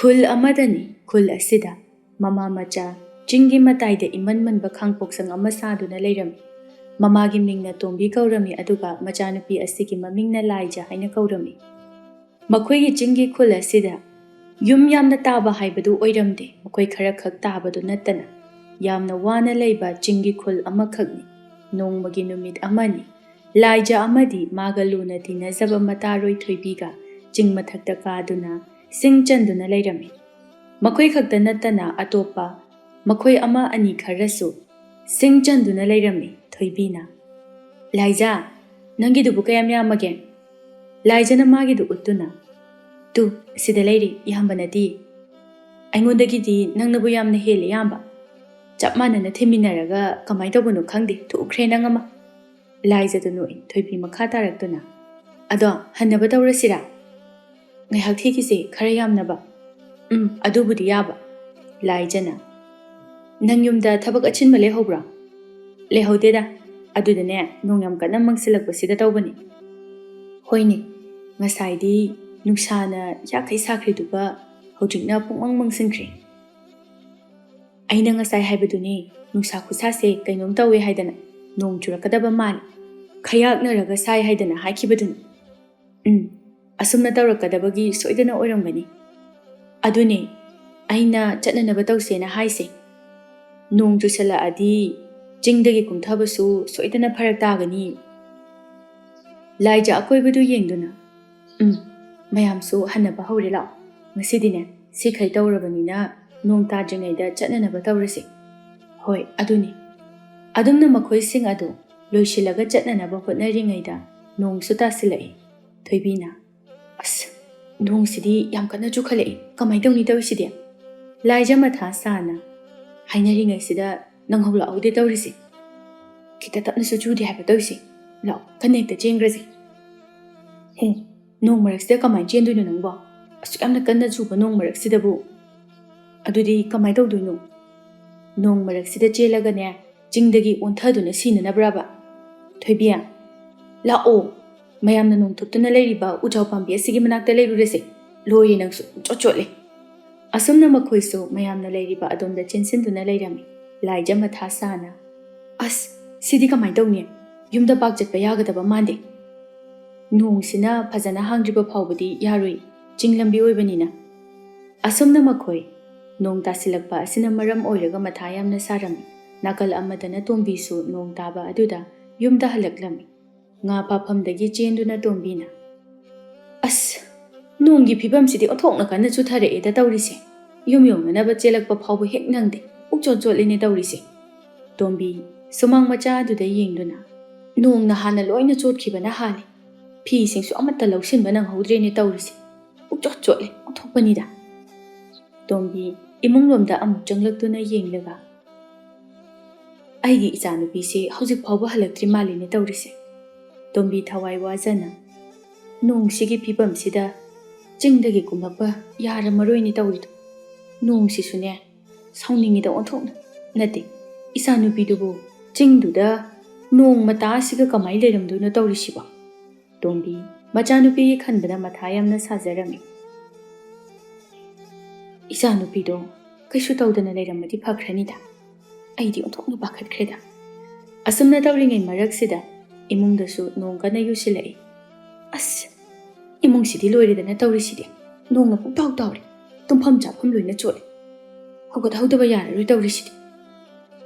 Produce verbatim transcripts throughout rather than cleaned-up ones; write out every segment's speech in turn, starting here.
ꯈꯨꯜ ꯑꯃꯗꯅꯤ꯫ ꯈꯨꯜ ꯑꯁꯤꯗ ꯃꯃꯥ ꯃꯆꯥ ꯆꯤꯡꯒꯤ ꯃꯇꯥꯏꯗ ꯏꯃꯟ ꯃꯟꯕ ꯈꯥꯡꯄꯣꯛꯁꯪ ꯑꯃ ꯁꯥꯗꯨꯅ ꯂꯩꯔꯝꯃꯤ꯫ ꯃꯃꯥꯒꯤ ꯃꯤꯡꯅ ꯇꯣꯝꯕꯤ ꯀꯧꯔꯝꯃꯤ, ꯑꯗꯨꯒ ꯃꯆꯥꯅꯨꯄꯤ ꯑꯁꯤꯒꯤ ꯃꯃꯤꯡꯅ ꯂꯥꯏꯖ ꯍꯥꯏꯅ ꯀꯧꯔꯝꯃꯤ꯫ ꯃꯈꯣꯏꯒꯤ ꯆꯤꯡꯒꯤ ꯈꯨꯜ ꯑꯁꯤꯗ ꯌꯨꯝ ꯌꯥꯝꯅ ꯇꯥꯕ ꯍꯥꯏꯕꯗꯨ ꯑꯣꯏꯔꯝꯗꯦ꯫ ꯃꯈꯣꯏ ꯈꯔ ꯈꯛ ꯇꯥꯕꯗꯨ ꯅꯠꯇꯅ ꯌꯥꯝꯅ ꯋꯥꯅ ꯂꯩꯕ ꯆꯤꯡꯒꯤ ꯈꯨꯜ ꯑꯃꯈꯛꯅꯤ꯫ ꯅꯣꯡꯃꯒꯤ ꯅꯨꯃꯤꯠ ꯑꯃꯅꯤ꯫ ꯂꯥꯏꯖ ꯑꯃꯗꯤ ꯃꯥꯒ ꯂꯨꯅ ꯇꯤꯟꯅꯖꯕ ꯃꯇꯥꯔꯣꯏ ꯊꯣꯏꯕꯤꯒ ꯆꯤꯡ ꯃꯊꯛꯇ ꯀꯥꯗꯨꯅ ꯁꯤꯡ ꯆꯟꯗꯨꯅ ꯂꯩꯔꯝꯃꯤ꯫ ꯃꯈꯣꯏ ꯈꯛꯇ ꯅꯠꯇꯅ ꯑꯇꯣꯞꯄ ꯃꯈꯣꯏ ꯑꯃ ꯑꯅꯤ ꯈꯔꯁꯨ ꯁꯤꯡ ꯆꯟꯗꯨꯅ ꯂꯩꯔꯝꯃꯤ꯫ ꯊꯣꯏꯕꯤꯅ, "ꯂꯥꯏꯖ, ꯅꯪꯒꯤꯗꯨꯕꯨ ꯀꯌꯥꯝ ꯌꯥꯝꯃꯒꯦ?" ꯂꯥꯏꯖꯅ ꯃꯥꯒꯤꯗꯨ ꯎꯠꯇꯨꯅ, "ꯇꯨ, ꯁꯤꯗ ꯂꯩꯔꯤ, ꯌꯥꯝꯕ ꯅꯠꯇꯦ꯫ ꯑꯩꯉꯣꯟꯗꯒꯤꯗꯤ ꯅꯪꯅꯕꯨ ꯌꯥꯝꯅ ꯍꯦꯜꯂꯦ, ꯌꯥꯝꯕ꯫ ꯆꯞ ꯃꯥꯟꯅꯅ ꯊꯤꯃꯤꯟꯅꯔꯒ ꯀꯃꯥꯏꯅ ꯇꯧꯕꯅꯣ ꯈꯪꯗꯦ, ꯊꯨꯈ꯭ꯔꯦ ꯅꯪ ꯑꯃ"꯫ ꯂꯥꯏꯖꯗꯨ ꯅꯣꯛꯏ꯫ ꯊꯣꯏꯕꯤ ꯃꯈꯥ ꯇꯥꯔꯛꯇꯨꯅ, "ꯑꯗꯣ ꯍꯟꯅꯕ ꯇꯧꯔꯁꯤꯔꯥ? ꯉꯥꯏꯍꯥꯛ ꯊꯦꯛꯈꯤꯁꯦ, ꯈꯔ ꯌꯥꯝꯅꯕ"꯫ "ꯎꯝ, ꯑꯗꯨꯕꯨꯗꯤ ꯌꯥꯕ"꯫ ꯂꯥꯏꯖꯅ, "ꯅꯪ ꯌꯨꯝꯗ ꯊꯕꯛ ꯑꯆꯤꯟꯕ ꯂꯩꯍꯧꯕ꯭ꯔꯣ?" "ꯂꯩꯍꯧꯗꯦꯗ꯫ ꯑꯗꯨꯗꯅꯦ, ꯅꯣꯡ ꯌꯥꯝ ꯀꯟꯅ ꯃꯪꯁꯤꯜꯂꯛꯄꯁꯤꯗ ꯇꯧꯕꯅꯤ"꯫ "ꯍꯣꯏꯅꯦ, ꯉꯁꯥꯏꯗꯤ ꯅꯨꯡꯁꯥꯅ ꯌꯥꯈꯩ ꯁꯥꯈ꯭ꯔꯤꯗꯨꯒ ꯍꯧꯖꯤꯛꯅ ꯄꯨꯡꯃꯪ ꯃꯪꯁꯤꯟꯈ꯭ꯔꯦ꯫ ꯑꯩꯅ ꯉꯁꯥꯏ ꯍꯥꯏꯕꯗꯨꯅꯦ, ꯅꯨꯡꯁꯥ ꯈꯨꯠꯁꯥꯁꯦ ꯀꯩꯅꯣꯝ ꯇꯧꯋꯦ ꯍꯥꯏꯗꯅ, ꯅꯣꯡ ꯆꯨꯔꯛꯀꯗꯕ ꯃꯥꯜꯂꯤ, ꯈꯌꯥꯛꯅꯔꯒ ꯁꯥꯏ ꯍꯥꯏꯗꯅ ꯍꯥꯏꯈꯤꯕꯗꯨꯅꯤ"꯫ "ꯎꯝ, ꯑꯁꯨꯝꯅ ꯇꯧꯔꯛꯀꯗꯕꯒꯤ ꯁꯣꯏꯗꯅ ꯑꯣꯏꯔꯝꯒꯅꯤ"꯫ "ꯑꯗꯨꯅꯦ ꯑꯩꯅ ꯆꯠꯅꯅꯕ ꯇꯧꯁꯦꯅ ꯍꯥꯏꯁꯦ꯫ ꯅꯣꯡ ꯆꯨꯁꯜꯂꯛꯑꯗꯤ ꯆꯤꯡꯗꯒꯤ ꯀꯨꯝꯊꯕꯁꯨ ꯁꯣꯏꯗꯅ ꯐꯔꯛ ꯇꯥꯒꯅꯤ"꯫ ꯂꯥꯏꯖ ꯑꯀꯣꯏꯕꯗꯨ ꯌꯦꯡꯗꯨꯅ, "ꯎꯝ, ꯃꯌꯥꯝꯁꯨ ꯍꯟꯅꯕ ꯍꯧꯔꯦ, ꯂꯥꯛꯑꯣ꯫ ꯉꯁꯤꯗꯤꯅꯦ, ꯁꯤꯈꯩ ꯇꯧꯔꯕꯅꯤꯅ ꯅꯣꯡ ꯇꯥꯗ꯭ꯔꯤꯉꯩꯗ ꯆꯠꯅꯅꯕ ꯇꯧꯔꯁꯦ"꯫ "ꯍꯣꯏ, ꯑꯗꯨꯅꯤ"꯫ ꯑꯗꯨꯝꯅ ꯃꯈꯣꯏꯁꯤꯡ ꯑꯗꯨ ꯂꯣꯏꯁꯤꯜꯂꯒ ꯆꯠꯅꯅꯕ ꯍꯣꯠꯅꯔꯤꯉꯩꯗ ꯅꯣꯡꯁꯨ ꯇꯥꯁꯤꯜꯂꯛꯏ꯫ ꯊꯣꯏꯕꯤꯅ, "ꯑꯁ, ꯅꯣꯡꯁꯤꯗꯤ ꯌꯥꯝ ꯀꯟꯅ ꯆꯨꯈꯠꯂꯛꯏ, ꯀꯃꯥꯏꯅ ꯇꯧꯅꯤ ꯇꯧꯔꯤꯁꯤꯗꯤ?" ꯂꯥꯏꯖ ꯃꯊꯥ ꯁꯥꯅ, "ꯍꯥꯏꯅꯔꯤꯉꯩꯁꯤꯗ ꯅꯪꯍꯧꯂꯛꯍꯧꯗꯦ ꯇꯧꯔꯤꯁꯦ꯫ ꯈꯤꯇ ꯇꯞꯅꯁꯨ ꯆꯨꯗꯦ ꯍꯥꯏꯕ ꯇꯧꯔꯤꯁꯦ꯫ ꯂꯥꯛꯑꯣ, ꯀꯟꯅ ꯍꯦꯛꯇ ꯆꯦꯟꯈ꯭ꯔꯁꯦ"꯫ "ꯍꯦ, ꯅꯣꯡ ꯃꯔꯛꯁꯤꯗ ꯀꯃꯥꯏꯅ ꯆꯦꯟꯗꯣꯏꯅꯣ ꯅꯪꯕꯣ? ꯑꯁꯨꯛ ꯌꯥꯝꯅ ꯀꯟꯅ ꯆꯨꯕ ꯅꯣꯡ ꯃꯔꯛꯁꯤꯗꯕꯨ"꯫ "ꯑꯗꯨꯗꯤ ꯀꯃꯥꯏꯅ ꯇꯧꯗꯣꯏꯅꯣ?" "ꯅꯣꯡ ꯃꯔꯛꯁꯤꯗ ꯆꯦꯜꯂꯒꯅꯦ, ꯆꯤꯡꯗꯒꯤ ꯑꯣꯟꯊꯗꯨꯅ ꯁꯤꯅꯅꯕ꯭ꯔꯕ?" "ꯊꯣꯏꯕꯤ, ꯂꯥꯛꯑꯣ, ꯃꯌꯥꯝꯅ ꯅꯣꯡ ꯊꯨꯞꯇꯨꯅ ꯂꯩꯔꯤꯕ ꯎꯖꯥꯎ ꯄꯥꯝꯕꯤ ꯑꯁꯤꯒꯤ ꯃꯅꯥꯛꯇ ꯂꯩꯔꯨꯔꯁꯦ꯫ ꯂꯣꯏꯔꯦ ꯅꯪꯁꯨ, ꯆꯣꯠ ꯆꯣꯠꯂꯦ"꯫ ꯑꯁꯨꯝꯅ ꯃꯈꯣꯏꯁꯨ ꯃꯌꯥꯝꯅ ꯂꯩꯔꯤꯕ ꯑꯗꯣꯝꯗ ꯆꯦꯟꯁꯤꯟꯗꯨꯅ ꯂꯩꯔꯝꯃꯤ꯫ ꯂꯥꯏꯖ ꯃꯊꯥ ꯁꯥꯅ, "ꯑꯁ, ꯁꯤꯗꯤ ꯀꯃꯥꯏꯅ ꯇꯧꯅꯤ? ꯌꯨꯝꯗ ꯄꯥꯛ ꯆꯠꯄ ꯌꯥꯒꯗꯕ ꯃꯥꯟꯗꯦ꯫ ꯅꯣꯡꯁꯤꯅ ꯐꯖꯅ ꯍꯥꯡꯗ꯭ꯔꯤꯕ ꯐꯥꯎꯕꯗꯤ ꯌꯥꯔꯣꯏ, ꯆꯤꯡ ꯂꯝꯕꯤ ꯑꯣꯏꯕꯅꯤꯅ"꯫ ꯑꯁꯨꯝꯅ ꯃꯈꯣꯏ ꯅꯣꯡ ꯇꯥꯁꯤꯜꯂꯛꯄ ꯑꯁꯤꯅ ꯃꯔꯝ ꯑꯣꯏꯔꯒ ꯃꯊꯥ ꯌꯥꯝꯅ ꯁꯥꯔꯝꯃꯤ꯫ ꯅꯥꯀꯜ ꯑꯃꯗꯅ ꯇꯣꯝꯕꯤꯁꯨ ꯅꯣꯡ ꯇꯥꯕ ꯑꯗꯨꯗ ꯌꯨꯝꯗ ꯍꯜꯂꯛꯂꯝꯃꯤ꯫ ꯉꯥ ꯐꯥꯐꯝꯗꯒꯤ ꯆꯦꯟꯗꯨꯅ ꯇꯣꯝꯕꯤꯅ, "ꯑꯁ, ꯅꯣꯡꯒꯤ ꯐꯤꯕꯝꯁꯤꯗꯤ ꯑꯣꯟꯊꯣꯛꯅ ꯀꯟꯅ ꯆꯨꯊꯔꯛꯑꯦꯗ ꯇꯧꯔꯤꯁꯦ꯫ ꯌꯨꯝ ꯌꯧꯅꯅꯕ ꯆꯦꯜꯂꯛꯄ ꯐꯥꯎꯕ ꯍꯦꯛ ꯅꯪꯗꯦ꯫ ꯄꯨꯛꯆꯣꯠ ꯆꯣꯠꯂꯤꯅꯦ ꯇꯧꯔꯤꯁꯦ"꯫ ꯇꯣꯝꯕꯤ ꯁꯨꯃꯥꯡ ꯃꯆꯥ ꯑꯗꯨꯗ ꯌꯦꯡꯗꯨꯅ, "ꯅꯣꯡꯅ ꯍꯥꯟꯅ ꯂꯣꯏꯅ ꯆꯣꯠꯈꯤꯕꯅ ꯍꯥꯜꯂꯦ꯫ ꯐꯤꯁꯤꯡꯁꯨ ꯑꯃꯠꯇ ꯂꯧꯁꯤꯟꯕ ꯅꯪꯍꯧꯗ꯭ꯔꯦꯅꯦ ꯇꯧꯔꯤꯁꯦ꯫ ꯄꯨꯛꯆꯣꯠ ꯆꯣꯠꯂꯦ, ꯑꯣꯟꯊꯣꯛꯄꯅꯤꯗ"꯫ ꯇꯣꯝꯕꯤ ꯏꯃꯨꯡꯂꯣꯝꯗ ꯑꯃꯨꯛ ꯆꯪꯂꯛꯇꯨꯅ ꯌꯦꯡꯂꯒ, "ꯑꯩꯒꯤ ꯏꯆꯥꯅꯨꯄꯤꯁꯦ ꯍꯧꯖꯤꯛ ꯐꯥꯎꯕ ꯍꯜꯂꯛꯇ꯭ꯔꯤ ꯃꯥꯜꯂꯤꯅꯦ ꯇꯧꯔꯤꯁꯦ"꯫ ꯇꯣꯝꯕꯤ ꯊꯋꯥꯏ ꯋꯥꯖꯅ, "ꯅꯣꯡꯁꯤꯒꯤ ꯐꯤꯕꯝꯁꯤꯗ ꯆꯤꯡꯗꯒꯤ ꯀꯨꯝꯂꯛꯄ ꯌꯥꯔꯝꯃꯔꯣꯏꯅꯦ ꯇꯧꯔꯤꯗꯣ꯫ ꯅꯣꯡꯁꯤꯁꯨꯅꯦ, ꯁꯥꯎꯅꯤꯡꯉꯤꯗ ꯑꯣꯟꯊꯣꯛꯅ꯫ ꯅꯠꯇꯦ, ꯏꯆꯥꯅꯨꯄꯤꯗꯨꯕꯨ ꯆꯤꯡꯗꯨꯗ ꯅꯣꯡ ꯃꯇꯥ ꯑꯁꯤꯒ ꯀꯃꯥꯏꯅ ꯂꯩꯔꯝꯗꯣꯏꯅꯣ ꯇꯧꯔꯤꯁꯤꯕꯣ?" ꯇꯣꯝꯕꯤ ꯃꯆꯥꯅꯨꯄꯤꯒꯤ ꯈꯟꯕꯗ ꯃꯊꯥ ꯌꯥꯝꯅ ꯁꯥꯖꯔꯝꯃꯤ꯫ "ꯏꯆꯥꯅꯨꯄꯤꯗꯣ ꯀꯩꯁꯨ ꯇꯧꯗꯅ ꯂꯩꯔꯝꯃꯗꯤ ꯐꯈ꯭ꯔꯅꯤꯗ꯫ ꯑꯩꯗꯤ ꯑꯣꯟꯊꯣꯛꯅ ꯄꯥꯈꯠꯈ꯭ꯔꯦꯗ"꯫ ꯑꯁꯨꯝꯅ ꯇꯧꯔꯤꯉꯩ ꯃꯔꯛꯁꯤꯗ ꯏꯃꯨꯡꯗꯁꯨ ꯅꯣꯡ ꯀꯟꯅ ꯌꯨꯁꯤꯜꯂꯛꯏ꯫ "ꯑꯁ, ꯏꯃꯨꯡꯁꯤꯗꯤ ꯂꯣꯏꯔꯦꯗꯅ ꯇꯧꯔꯤꯁꯤꯗꯤ꯫ ꯅꯣꯡꯅ ꯄꯨꯡꯇꯥꯎ ꯇꯥꯎꯔꯦ꯫ ꯇꯨꯝꯐꯝ ꯆꯥꯐꯝ ꯂꯣꯏꯅ ꯆꯣꯠꯂꯦ꯫ ꯍꯧꯒꯠꯍꯧꯗꯕ ꯌꯥꯔꯔꯣꯏ ꯇꯧꯔꯤꯁꯤꯗꯤ"꯫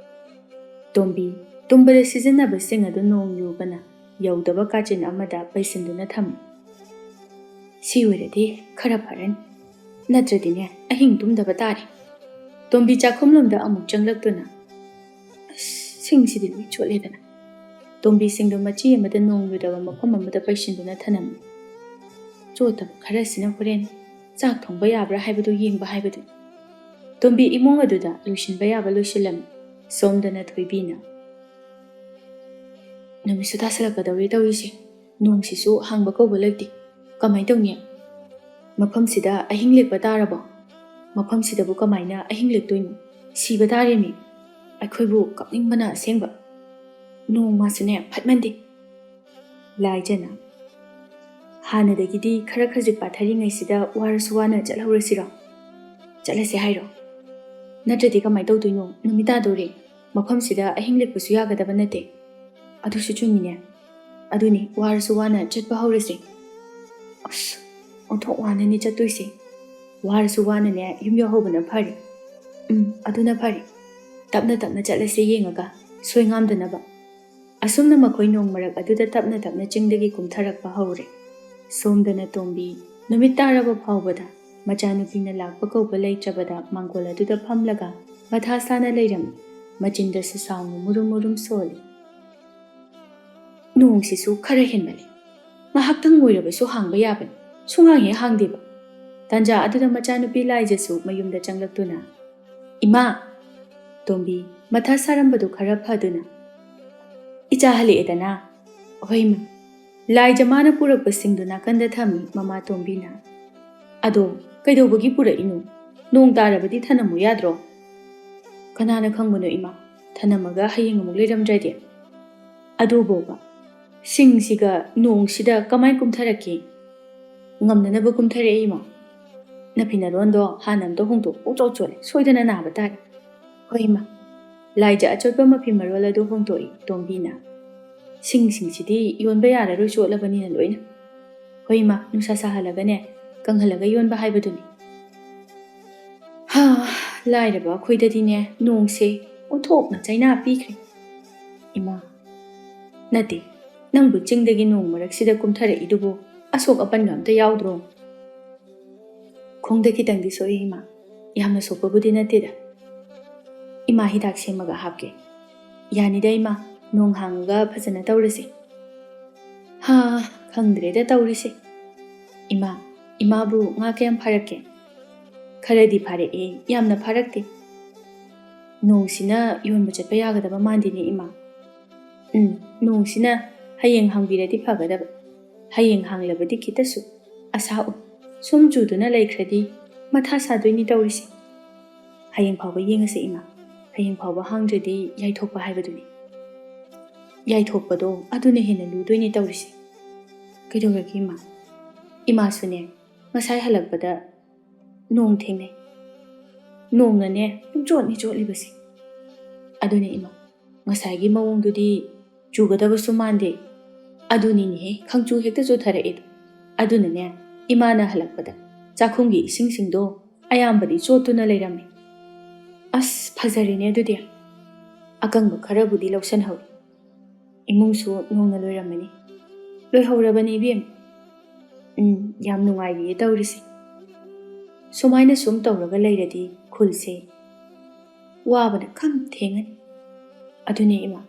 ꯇꯣꯝꯕꯤ ꯇꯨꯝꯕꯗ ꯁꯤꯖꯤꯟꯅꯕꯁꯤꯡ ꯑꯗꯨ ꯅꯣꯡ ꯌꯨꯕꯅ ꯌꯧꯗꯕ ꯀꯥꯆꯤꯟ ꯑꯃꯗ ꯄꯩꯁꯤꯟꯗꯨꯅ ꯊꯝꯃꯤ꯫ "ꯁꯤ ꯑꯣꯏꯔꯗꯤ ꯈꯔ ꯐꯔꯅꯤ, ꯅꯠꯇ꯭ꯔꯗꯤꯅꯦ ꯑꯍꯤꯡ ꯇꯨꯝꯗꯕ ꯇꯥꯔꯦ"꯫ ꯇꯣꯝꯕꯤ ꯆꯥꯛꯈꯨꯝꯂꯣꯝꯗ ꯑꯃꯨꯛ ꯆꯪꯂꯛꯇꯨꯅ, "ꯑꯁ, ꯁꯤꯡꯁꯤꯗꯤ ꯂꯣꯏ ꯆꯣꯠꯂꯦꯗꯅ"꯫ ꯇꯣꯝꯕꯤꯁꯤꯡꯗꯨ ꯃꯆꯤ ꯑꯃꯗ ꯅꯣꯡ ꯌꯨꯗꯕ ꯃꯐꯝ ꯑꯃꯗ ꯄꯩꯁꯤꯟꯗꯨꯅ ꯊꯅꯝꯃꯤ꯫ "ꯆꯣꯠꯇꯕ ꯈꯔꯁꯤꯅ ꯍꯣꯔꯦꯟ ꯆꯥꯛ ꯊꯣꯡꯕ ꯌꯥꯕ꯭ꯔꯥ ꯍꯥꯏꯕꯗꯨ ꯌꯦꯡꯕ ꯍꯥꯏꯕꯗꯨꯅꯤ"꯫ ꯇꯣꯝꯕꯤ ꯏꯃꯨꯡ ꯑꯗꯨꯗ ꯂꯣꯏꯁꯤꯟꯕ ꯌꯥꯕ ꯂꯣꯏꯁꯤꯜꯂꯝꯃꯤ꯫ ꯁꯣꯝꯗꯅ ꯊꯣꯏꯕꯤꯅ, "ꯅꯨꯃꯤꯠꯁꯨ ꯇꯥꯁꯜꯂꯛꯀꯗꯧꯔꯦ ꯇꯧꯔꯤꯁꯦ꯫ ꯅꯣꯡꯁꯤꯁꯨ ꯍꯥꯡꯕ ꯀꯧꯕ ꯂꯩꯇꯦ꯫ ꯀꯃꯥꯏꯅ ꯇꯧꯅꯤ? ꯃꯐꯝꯁꯤꯗ ꯑꯍꯤꯡ ꯂꯦꯛꯄ ꯇꯥꯔꯕꯣ? ꯃꯐꯝꯁꯤꯗꯕꯨ ꯀꯃꯥꯏꯅ ꯑꯍꯤꯡ ꯂꯦꯛꯇꯣꯏꯅꯣ? ꯁꯤꯕ ꯇꯥꯔꯦꯃꯤ꯫ ꯑꯩꯈꯣꯏꯕꯨ ꯀꯞꯅꯤꯡꯕꯅ ꯑꯁꯦꯡꯕ꯫ ꯅꯣꯡꯃꯁꯨꯅꯦ ꯐꯠꯃꯟꯗꯦ"꯫ ꯂꯥꯏꯖꯅ, "ꯍꯥꯟꯅꯗꯒꯤꯗꯤ ꯈꯔ ꯈꯖꯤꯛ ꯄꯥꯊꯔꯤꯉꯩꯁꯤꯗ ꯋꯥꯔꯁꯨ ꯋꯥꯅ ꯆꯠꯍꯧꯔꯁꯤꯔꯣ?" ꯆꯠꯂꯁꯦ ꯍꯥꯏꯔꯣ? ꯅꯠꯇ꯭ꯔꯗꯤ ꯀꯃꯥꯏꯅ ꯇꯧꯗꯣꯏꯅꯣ? ꯅꯨꯃꯤꯠ ꯇꯥꯗꯣꯔꯦ꯫ ꯃꯐꯝꯁꯤꯗ ꯑꯍꯤꯡ ꯂꯦꯛꯄꯁꯨ ꯌꯥꯒꯗꯕ ꯅꯠꯇꯦ꯫ ꯑꯗꯨꯁꯨ ꯆꯨꯝꯃꯤꯅꯦ꯫ ꯑꯗꯨꯅꯤ, ꯋꯥꯔꯁꯨ ꯋꯥꯅ ꯆꯠꯄ ꯍꯧꯔꯁꯦ꯫ ꯑꯁ, ꯑꯣꯟꯊꯣꯛ ꯋꯥꯅꯅꯤ ꯆꯠꯇꯣꯏꯁꯦ꯫ ꯋꯥꯔꯁꯨ ꯋꯥꯅꯅꯦ ꯌꯨꯝ ꯌꯧꯍꯧꯕꯅ ꯐꯔꯦ꯫ ꯎꯝ, ꯑꯗꯨꯅ ꯐꯔꯦ꯫ ꯇꯞꯅ ꯇꯞꯅ ꯆꯠꯂꯁꯦ ꯌꯦꯡꯉꯒ, ꯁꯣꯏ ꯉꯥꯝꯗꯅꯕ꯫ ꯑꯁꯨꯝꯅ ꯃꯈꯣꯏ ꯅꯣꯡ ꯃꯔꯛ ꯑꯗꯨꯗ ꯇꯞꯅ ꯇꯞꯅ ꯆꯤꯡꯗꯒꯤ ꯀꯨꯝꯊꯔꯛꯄ ꯍꯧꯔꯦ꯫ ꯁꯣꯝꯗꯅ ꯇꯣꯝꯕꯤ ꯅꯨꯃꯤꯠ ꯇꯥꯔꯕ ꯐꯥꯎꯕꯗ ꯃꯆꯥꯅꯨꯄꯤꯅ ꯂꯥꯛꯄ ꯀꯧꯕ ꯂꯩꯇ꯭ꯔꯕꯗ ꯃꯥꯡꯒꯣꯜ ꯑꯗꯨꯗ ꯐꯝꯂꯒ ꯃꯊꯥ ꯁꯥꯅ ꯂꯩꯔꯝꯃꯤ꯫ ꯃꯆꯤꯟꯗꯁꯨ ꯁꯥꯎꯅ ꯃꯨꯔꯨꯝ ꯃꯨꯔꯨꯝ ꯁꯣꯜꯂꯤ꯫ "ꯅꯣꯡꯁꯤꯁꯨ ꯈꯔ ꯍꯦꯟꯃꯜꯂꯤ꯫ ꯉꯥꯏꯍꯥꯛꯇꯪ ꯑꯣꯏꯔꯕꯁꯨ ꯍꯥꯡꯕ ꯌꯥꯕꯅꯤ꯫ ꯁꯨꯡꯍꯥꯡ ꯍꯦꯛ ꯍꯥꯡꯗꯦꯕ꯫" ꯇꯥꯟꯖꯥ ꯑꯗꯨꯗ ꯃꯆꯥꯅꯨꯄꯤ ꯂꯥꯏꯖꯁꯨ ꯃꯌꯨꯝꯗ ꯆꯪꯂꯛꯇꯨꯅ, "ꯏꯃꯥ!" ꯇꯣꯝꯕꯤ ꯃꯊꯥ ꯁꯥꯔꯝꯕꯗꯨ ꯈꯔ ꯐꯗꯨꯅ, "ꯏꯆꯥ ꯍꯜꯂꯛꯑꯦꯗꯅ?" "ꯍꯣꯏ, ꯏꯃꯥ꯫" ꯂꯥꯏꯖ ꯃꯥꯅ ꯄꯨꯔꯛꯄꯁꯤꯡꯗꯨ ꯅꯥꯀꯟꯗ ꯊꯝꯃꯤ ꯃꯃꯥ ꯇꯣꯝꯕꯤꯅ꯫ "ꯑꯗꯣ ꯀꯩꯗꯧꯕꯒꯤ ꯄꯨꯔꯛꯏꯅꯣ? ꯅꯣꯡ ꯇꯥꯔꯕꯗꯤ ꯊꯅꯝꯃꯨ ꯌꯥꯗ꯭ꯔꯣ?" "ꯀꯅꯥꯅ ꯈꯪꯕꯅꯣ ꯏꯃꯥ, ꯊꯅꯝꯃꯒ ꯍꯌꯦꯡ ꯑꯃꯨꯛ ꯂꯩꯔꯝꯗ꯭ꯔꯗꯤ?" "ꯑꯗꯨꯕꯣꯕ, ꯁꯤꯡꯁꯤꯒ ꯅꯣꯡꯁꯤꯗ ꯀꯃꯥꯏ ꯀꯨꯝꯊꯔꯛꯀꯦ?" "ꯉꯝꯅꯅꯕ ꯀꯨꯝꯊꯔꯛꯑꯦ ꯏꯃꯥ꯫ ꯅꯐꯤ ꯅꯔꯣꯟꯗꯣ ꯍꯥꯟꯅ ꯑꯝꯇ ꯍꯣꯡꯗꯣꯛ, ꯄꯨꯡꯆꯣꯠ ꯆꯣꯠꯂꯦ, ꯁꯣꯏꯗꯅ ꯅꯥꯕ ꯇꯥꯔꯦ꯫" "ꯍꯣꯏ ꯏꯃꯥ꯫" ꯂꯥꯏꯖ ꯑꯆꯣꯠꯄ ꯃꯐꯤ ꯃꯔꯣꯜ ꯑꯗꯨ ꯍꯣꯡꯗꯣꯛꯏ ꯇꯣꯝꯕꯤꯅ꯫ "ꯁꯤꯡꯁꯤꯡꯁꯤꯗꯤ ꯌꯣꯟꯕ ꯌꯥꯔꯔꯣꯏ, ꯆꯣꯠꯂꯕꯅꯤꯅ ꯂꯣꯏꯅ꯫ ꯍꯣꯏ ꯏꯃꯥ, ꯅꯨꯡꯁꯥ ꯁꯥꯍꯜꯂꯒꯅꯦ, ꯀꯪꯍꯜꯂꯒ ꯌꯣꯟꯕ ꯍꯥꯏꯕꯗꯨꯅꯤ꯫" ꯍꯥ, ꯂꯥꯏꯔꯕ ꯑꯩꯈꯣꯏꯗꯗꯤꯅꯦ, ꯅꯣꯡꯁꯦ ꯑꯣꯟꯊꯣꯛꯅ ꯆꯩꯅꯥ ꯄꯤꯈ꯭ꯔꯦ꯫ ꯏꯃꯥ, ꯅꯠꯇꯦ, ꯅꯪꯕꯨ ꯆꯤꯡꯗꯒꯤ ꯅꯣꯡ ꯃꯔꯛꯁꯤꯗ ꯀꯨꯝꯊꯔꯛꯏꯗꯨꯕꯨ ꯑꯁꯣꯛ ꯑꯄꯟꯒ ꯑꯝꯇ ꯌꯥꯎꯗ꯭ꯔꯣ? "ꯈꯣꯡꯗ ꯈꯤꯇꯪꯗꯤ ꯁꯣꯛꯏ ꯏꯃꯥ, ꯌꯥꯝꯅ ꯁꯣꯛꯄꯕꯨꯗꯤ ꯅꯠꯇꯦꯗ꯫ ꯏꯃꯥ, ꯍꯤꯗꯥꯛ ꯁꯦꯝꯃꯒ ꯍꯥꯞꯀꯦ꯫" "ꯌꯥꯅꯤꯗ ꯏꯃꯥ, ꯅꯣꯡ ꯍꯥꯡꯉꯒ ꯐꯖꯅ ꯇꯧꯔꯁꯤ꯫" ꯍꯥ, ꯈꯪꯗ꯭ꯔꯦꯗ ꯇꯧꯔꯤꯁꯦ꯫ "ꯏꯃꯥ, ꯏꯃꯥꯕꯨ ꯉꯥ ꯀꯌꯥꯝ ꯐꯥꯔꯛꯀꯦ?" "ꯈꯔꯗꯤ ꯐꯥꯔꯛꯑꯦ, ꯌꯥꯝꯅ ꯐꯥꯔꯛꯇꯦ꯫" "ꯅꯣꯡꯁꯤꯅ ꯌꯣꯟꯕ ꯆꯠꯄ ꯌꯥꯒꯗꯕ ꯃꯥꯟꯗꯦꯅꯦ ꯏꯃꯥ꯫" "ꯎꯝ, ꯅꯣꯡꯁꯤꯅ ꯍꯌꯦꯡ ꯍꯥꯡꯕꯤꯔꯗꯤ ꯐꯒꯗꯕ꯫ ꯍꯌꯦꯡ ꯍꯥꯡꯂꯕꯗꯤ ꯈꯤꯇꯁꯨ ꯑꯁꯥ ꯎꯏ꯫ ꯁꯨꯝ ꯆꯨꯗꯨꯅ ꯂꯩꯈ꯭ꯔꯗꯤ ꯃꯊꯥ ꯁꯥꯗꯣꯏꯅꯤ ꯇꯧꯔꯤꯁꯦ꯫" "ꯍꯌꯦꯡ ꯐꯥꯎꯕ ꯌꯦꯡꯉꯁꯦ ꯏꯃꯥ꯫ ꯍꯌꯦꯡ ꯐꯥꯎꯕ ꯍꯥꯡꯗ꯭ꯔꯗꯤ ꯌꯥꯏꯊꯣꯛꯄ ꯍꯥꯏꯕꯗꯨꯅꯤ꯫" "ꯌꯥꯏꯊꯣꯛꯄꯗꯣ ꯑꯗꯨꯅ ꯍꯦꯟꯅ ꯂꯨꯗꯣꯏꯅꯤ ꯇꯧꯔꯤꯁꯦ꯫" "ꯀꯩꯗꯧꯔꯒꯦ ꯏꯃꯥ?" "ꯏꯃꯥꯁꯨꯅꯦ, ꯉꯁꯥꯏ ꯍꯜꯂꯛꯄꯗ ꯅꯣꯡ ꯊꯦꯡꯅꯩ꯫ ꯅꯣꯡꯅꯅꯦ ꯄꯨꯡꯆꯣꯠꯅꯤ ꯆꯣꯠꯂꯤꯕꯁꯦ꯫ ꯑꯗꯨꯅꯦ ꯏꯃꯥ, ꯉꯁꯥꯏꯒꯤ ꯃꯑꯣꯡꯗꯨꯗꯤ ꯆꯨꯒꯗꯕꯁꯨ ꯃꯥꯟꯗꯦ꯫ ꯑꯗꯨꯅꯤꯅꯦꯍꯦ, ꯈꯪꯆꯨ ꯍꯦꯛꯇ ꯆꯨꯊꯔꯛꯑꯦꯗꯣ꯫ ꯑꯗꯨꯅꯅꯦ, ꯏꯃꯥꯅ ꯍꯜꯂꯛꯄꯗ ꯆꯥꯛꯈꯨꯝꯒꯤ ꯏꯁꯤꯡꯁꯤꯡꯗꯣ ꯑꯌꯥꯝꯕꯗꯤ ꯆꯣꯠꯇꯨꯅ ꯂꯩꯔꯝꯃꯤ꯫ ꯑꯁ, ꯐꯖꯔꯦꯅꯦ ꯑꯗꯨꯗꯤ꯫ ꯑꯀꯪꯕ ꯈꯔꯕꯨꯗꯤ ꯂꯧꯁꯟꯍꯧꯏ꯫ ꯏꯃꯨꯡꯁꯨ ꯅꯣꯡꯅ ꯂꯣꯏꯔꯝꯃꯅꯤ꯫ ꯂꯣꯏꯍꯧꯔꯕꯅꯤ ꯏꯕꯦꯝ꯫ ꯎꯝ, ꯌꯥꯝ ꯅꯨꯡꯉꯥꯏꯔꯤꯌꯦ ꯇꯧꯔꯤꯁꯦ꯫ ꯁꯨꯃꯥꯏꯅ ꯁꯨꯝ ꯇꯧꯔꯒ ꯂꯩꯔꯗꯤ ꯈꯨꯜꯁꯦ ꯋꯥꯕꯅ ꯈꯝ ꯊꯦꯡꯉꯅꯤ꯫ ꯑꯗꯨꯅꯦ ꯏꯃꯥ,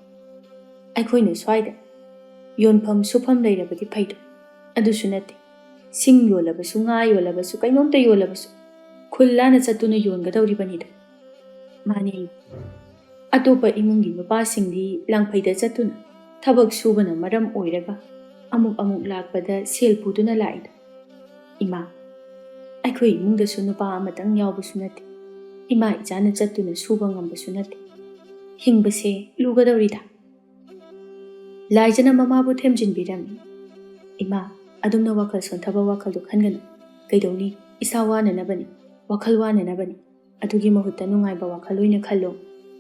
ꯑꯩꯈꯣꯏꯅ ꯁ꯭ꯋꯥꯏꯗ ꯌꯣꯟꯐꯝ ꯁꯨꯐꯝ ꯂꯩꯔꯕꯗꯤ ꯐꯩꯗꯣ, ꯑꯗꯨꯁꯨ ꯅꯠꯇꯦ꯫ ꯁꯤꯡ ꯌꯣꯜꯂꯕꯁꯨ, ꯉꯥ ꯌꯣꯜꯂꯕꯁꯨ, ꯀꯩꯅꯣꯝꯇ ꯌꯣꯜꯂꯕꯁꯨ ꯈꯨꯜ ꯂꯥꯟꯅ ꯆꯠꯇꯨꯅ ꯌꯣꯟꯒꯗꯧꯔꯤꯕꯅꯤꯗꯣ꯫ ꯃꯥꯅꯦ ꯏꯃꯥ꯫ ꯑꯇꯣꯞꯄ ꯏꯃꯨꯡꯒꯤ ꯅꯨꯄꯥꯁꯤꯡꯗꯤ ꯂꯥꯡꯐꯩꯗ ꯆꯠꯇꯨꯅ ꯊꯕꯛ ꯁꯨꯕꯅ ꯃꯔꯝ ꯑꯣꯏꯔꯒ ꯑꯃꯨꯛ ꯑꯃꯨꯛ ꯂꯥꯛꯄꯗ ꯁꯦꯜ ꯄꯨꯗꯨꯅ ꯂꯥꯛꯏꯗꯣ꯫ ꯏꯃꯥ, ꯑꯩꯈꯣꯏ ꯏꯃꯨꯡꯗꯁꯨ ꯅꯨꯄꯥ ꯑꯃꯇꯪ ꯌꯥꯎꯕꯁꯨ ꯅꯠꯇꯦ꯫ ꯏꯃꯥ ꯏꯆꯥꯅ ꯆꯠꯇꯨꯅ ꯁꯨꯕ ꯉꯝꯕꯁꯨ ꯅꯠꯇꯦ꯫ ꯍꯤꯡꯕꯁꯦ ꯂꯨꯒꯗꯧꯔꯤꯗ꯫ ꯂꯥꯏꯖꯅ ꯃꯃꯥꯕꯨ ꯊꯦꯝꯖꯤꯟꯕꯤꯔꯝꯃꯤ꯫ ꯏꯃꯥ, ꯑꯗꯨꯝꯅ ꯋꯥꯈꯜ ꯁꯣꯟꯊꯕ ꯋꯥꯈꯜꯗꯨ ꯈꯟꯒꯅꯨ꯫ ꯀꯩꯗꯧꯅꯤ? ꯏꯁꯥ ꯋꯥꯅꯅꯕꯅꯤ, ꯋꯥꯈꯜ ꯋꯥꯅꯅꯕꯅꯤ꯫ ꯑꯗꯨꯒꯤ ꯃꯍꯨꯠꯇ ꯅꯨꯡꯉꯥꯏꯕ ꯋꯥꯈꯜ ꯑꯣꯏꯅ ꯈꯜꯂꯣ꯫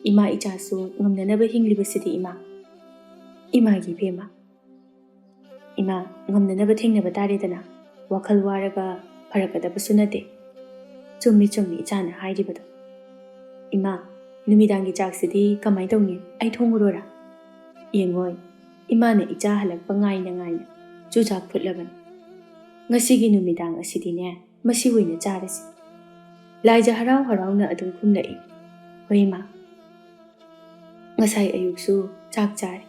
ꯏꯃꯥ ꯏꯆꯥꯁꯨ ꯉꯝꯅꯅꯕ ꯍꯤꯡꯂꯤꯕꯁꯤꯗꯤ ꯏꯃꯥ꯫ ꯏꯃꯥꯒꯤ ꯏꯕꯦꯝꯃ꯫ ꯏꯃꯥ, ꯉꯝꯅꯅꯕ ꯊꯦꯡꯅꯕ ꯇꯥꯔꯦꯗꯅ꯫ ꯋꯥꯈꯜ ꯋꯥꯔꯒ ꯐꯔꯛꯀꯗꯕꯁꯨ ꯅꯠꯇꯦ꯫ ꯆꯨꯝꯃꯤ, ꯆꯨꯝꯃꯤ ꯏꯆꯥꯅ ꯍꯥꯏꯔꯤꯕꯗꯣ꯫ ꯏꯃꯥ, ꯅꯨꯃꯤꯗꯥꯡꯒꯤ ꯆꯥꯛꯁꯤꯗꯤ ꯀꯃꯥꯏ ꯇꯧꯅꯤ? ꯑꯩ ꯊꯣꯡꯉꯨꯔꯣꯔꯥ? ꯌꯦꯡꯉꯣꯏ, ꯏꯃꯥꯅ ꯏꯆꯥ ꯍꯜꯂꯛꯄ ꯉꯥꯏꯅ ꯉꯥꯏꯅ ꯆꯨꯖꯥꯛ ꯐꯨꯠꯂꯕꯅꯤ꯫ ꯉꯁꯤꯒꯤ ꯅꯨꯃꯤꯗꯥꯡ ꯑꯁꯤꯗꯤꯅꯦ, ꯃꯁꯤ ꯑꯣꯏꯅ ꯆꯥꯔꯁꯤ꯫ ꯂꯥꯏꯖ ꯍꯔꯥꯎ ꯍꯔꯥꯎꯅ ꯑꯗꯨꯝ ꯈꯨꯝꯂꯛꯏ꯫ ꯍꯣꯏ ꯏꯃꯥ꯫ ꯉꯁꯥꯏ ꯑꯌꯨꯛꯁꯨ ꯆꯥꯛ ꯆꯥꯔꯦ꯫